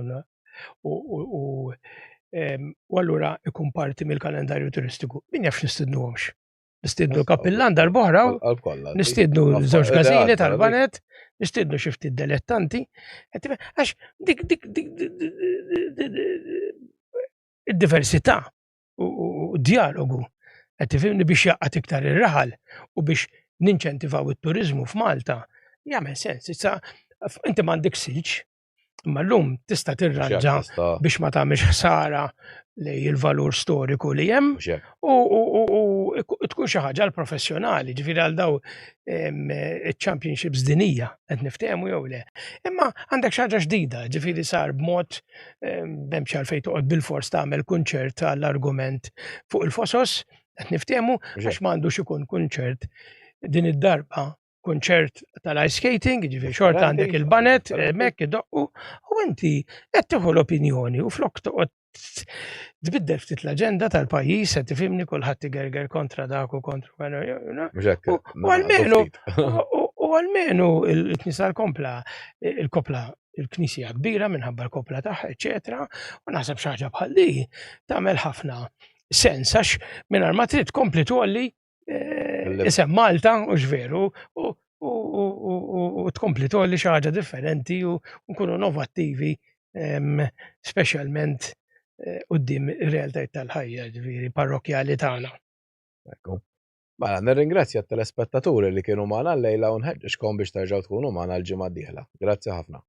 u u u allura ikun parti mill-kalendarju turistiku. Min jaf x'nistidnuhomx. Nistidnu l-kappillan darb'oħra, nistidnu żewġ każini tal-banet, nistidnu xi ftit dilettanti, għax dik dik dik id-diversità u dialogu qed tifhimni biex jaqgħad iktar ir-raħal u biex ninċentivaw it-turiżmu f'Malta jagħmel sens. Issa inti m'għandek silġ, Imma llum tista' tirranġa biex ma tagħmilx ħsara lej il-valur storiku li hemm u tkun xi ħaġa l-professjonali, ġifieri għal daw iċ-championships dinija qed niftehmu jew le. Imma għandek xi ħaġa ġdida, ġifieri sar b'mod m'hemmx għalfejn toqgħod bilfors tagħmel kunċert għall-argument fuq il-fosos, qed niftehmu għax m'għandux ikun kunċert din id-darba kunċert tal-ice skating, ġifieri xorta għandek il-banet, hemmhekk idoqqu, u inti qed tieħu l-opinjoni u flok toqgħod tbiddel ftit l-aġenda tal-pajjiż qed tifhimni kulħadd igerger kontra dak u kontra U almenu u almenu il-knisja l-kompla il-kopla il-knisja kbira minħabba l-kopla tagħha, eċetera, u naħseb xi ħaġa bħal di tagħmel ħafna sens għax mingħajr ma trid tkompli tgħolli eh, isem Malta u x'veru u tkompli tolli xi ħaġa differenti u nkunu innovattivi speċjalment eh, quddiem ir-realtajiet tal-ħajja, ġifieri parrokjali tagħna. Ekku. Mela, nirringrazzja t-telespettaturi li kienu magħna llejla u nħeġġeġkom biex terġgħu tkunu magħna l-ġimgħa d-dieħla. Grazzi ħafna.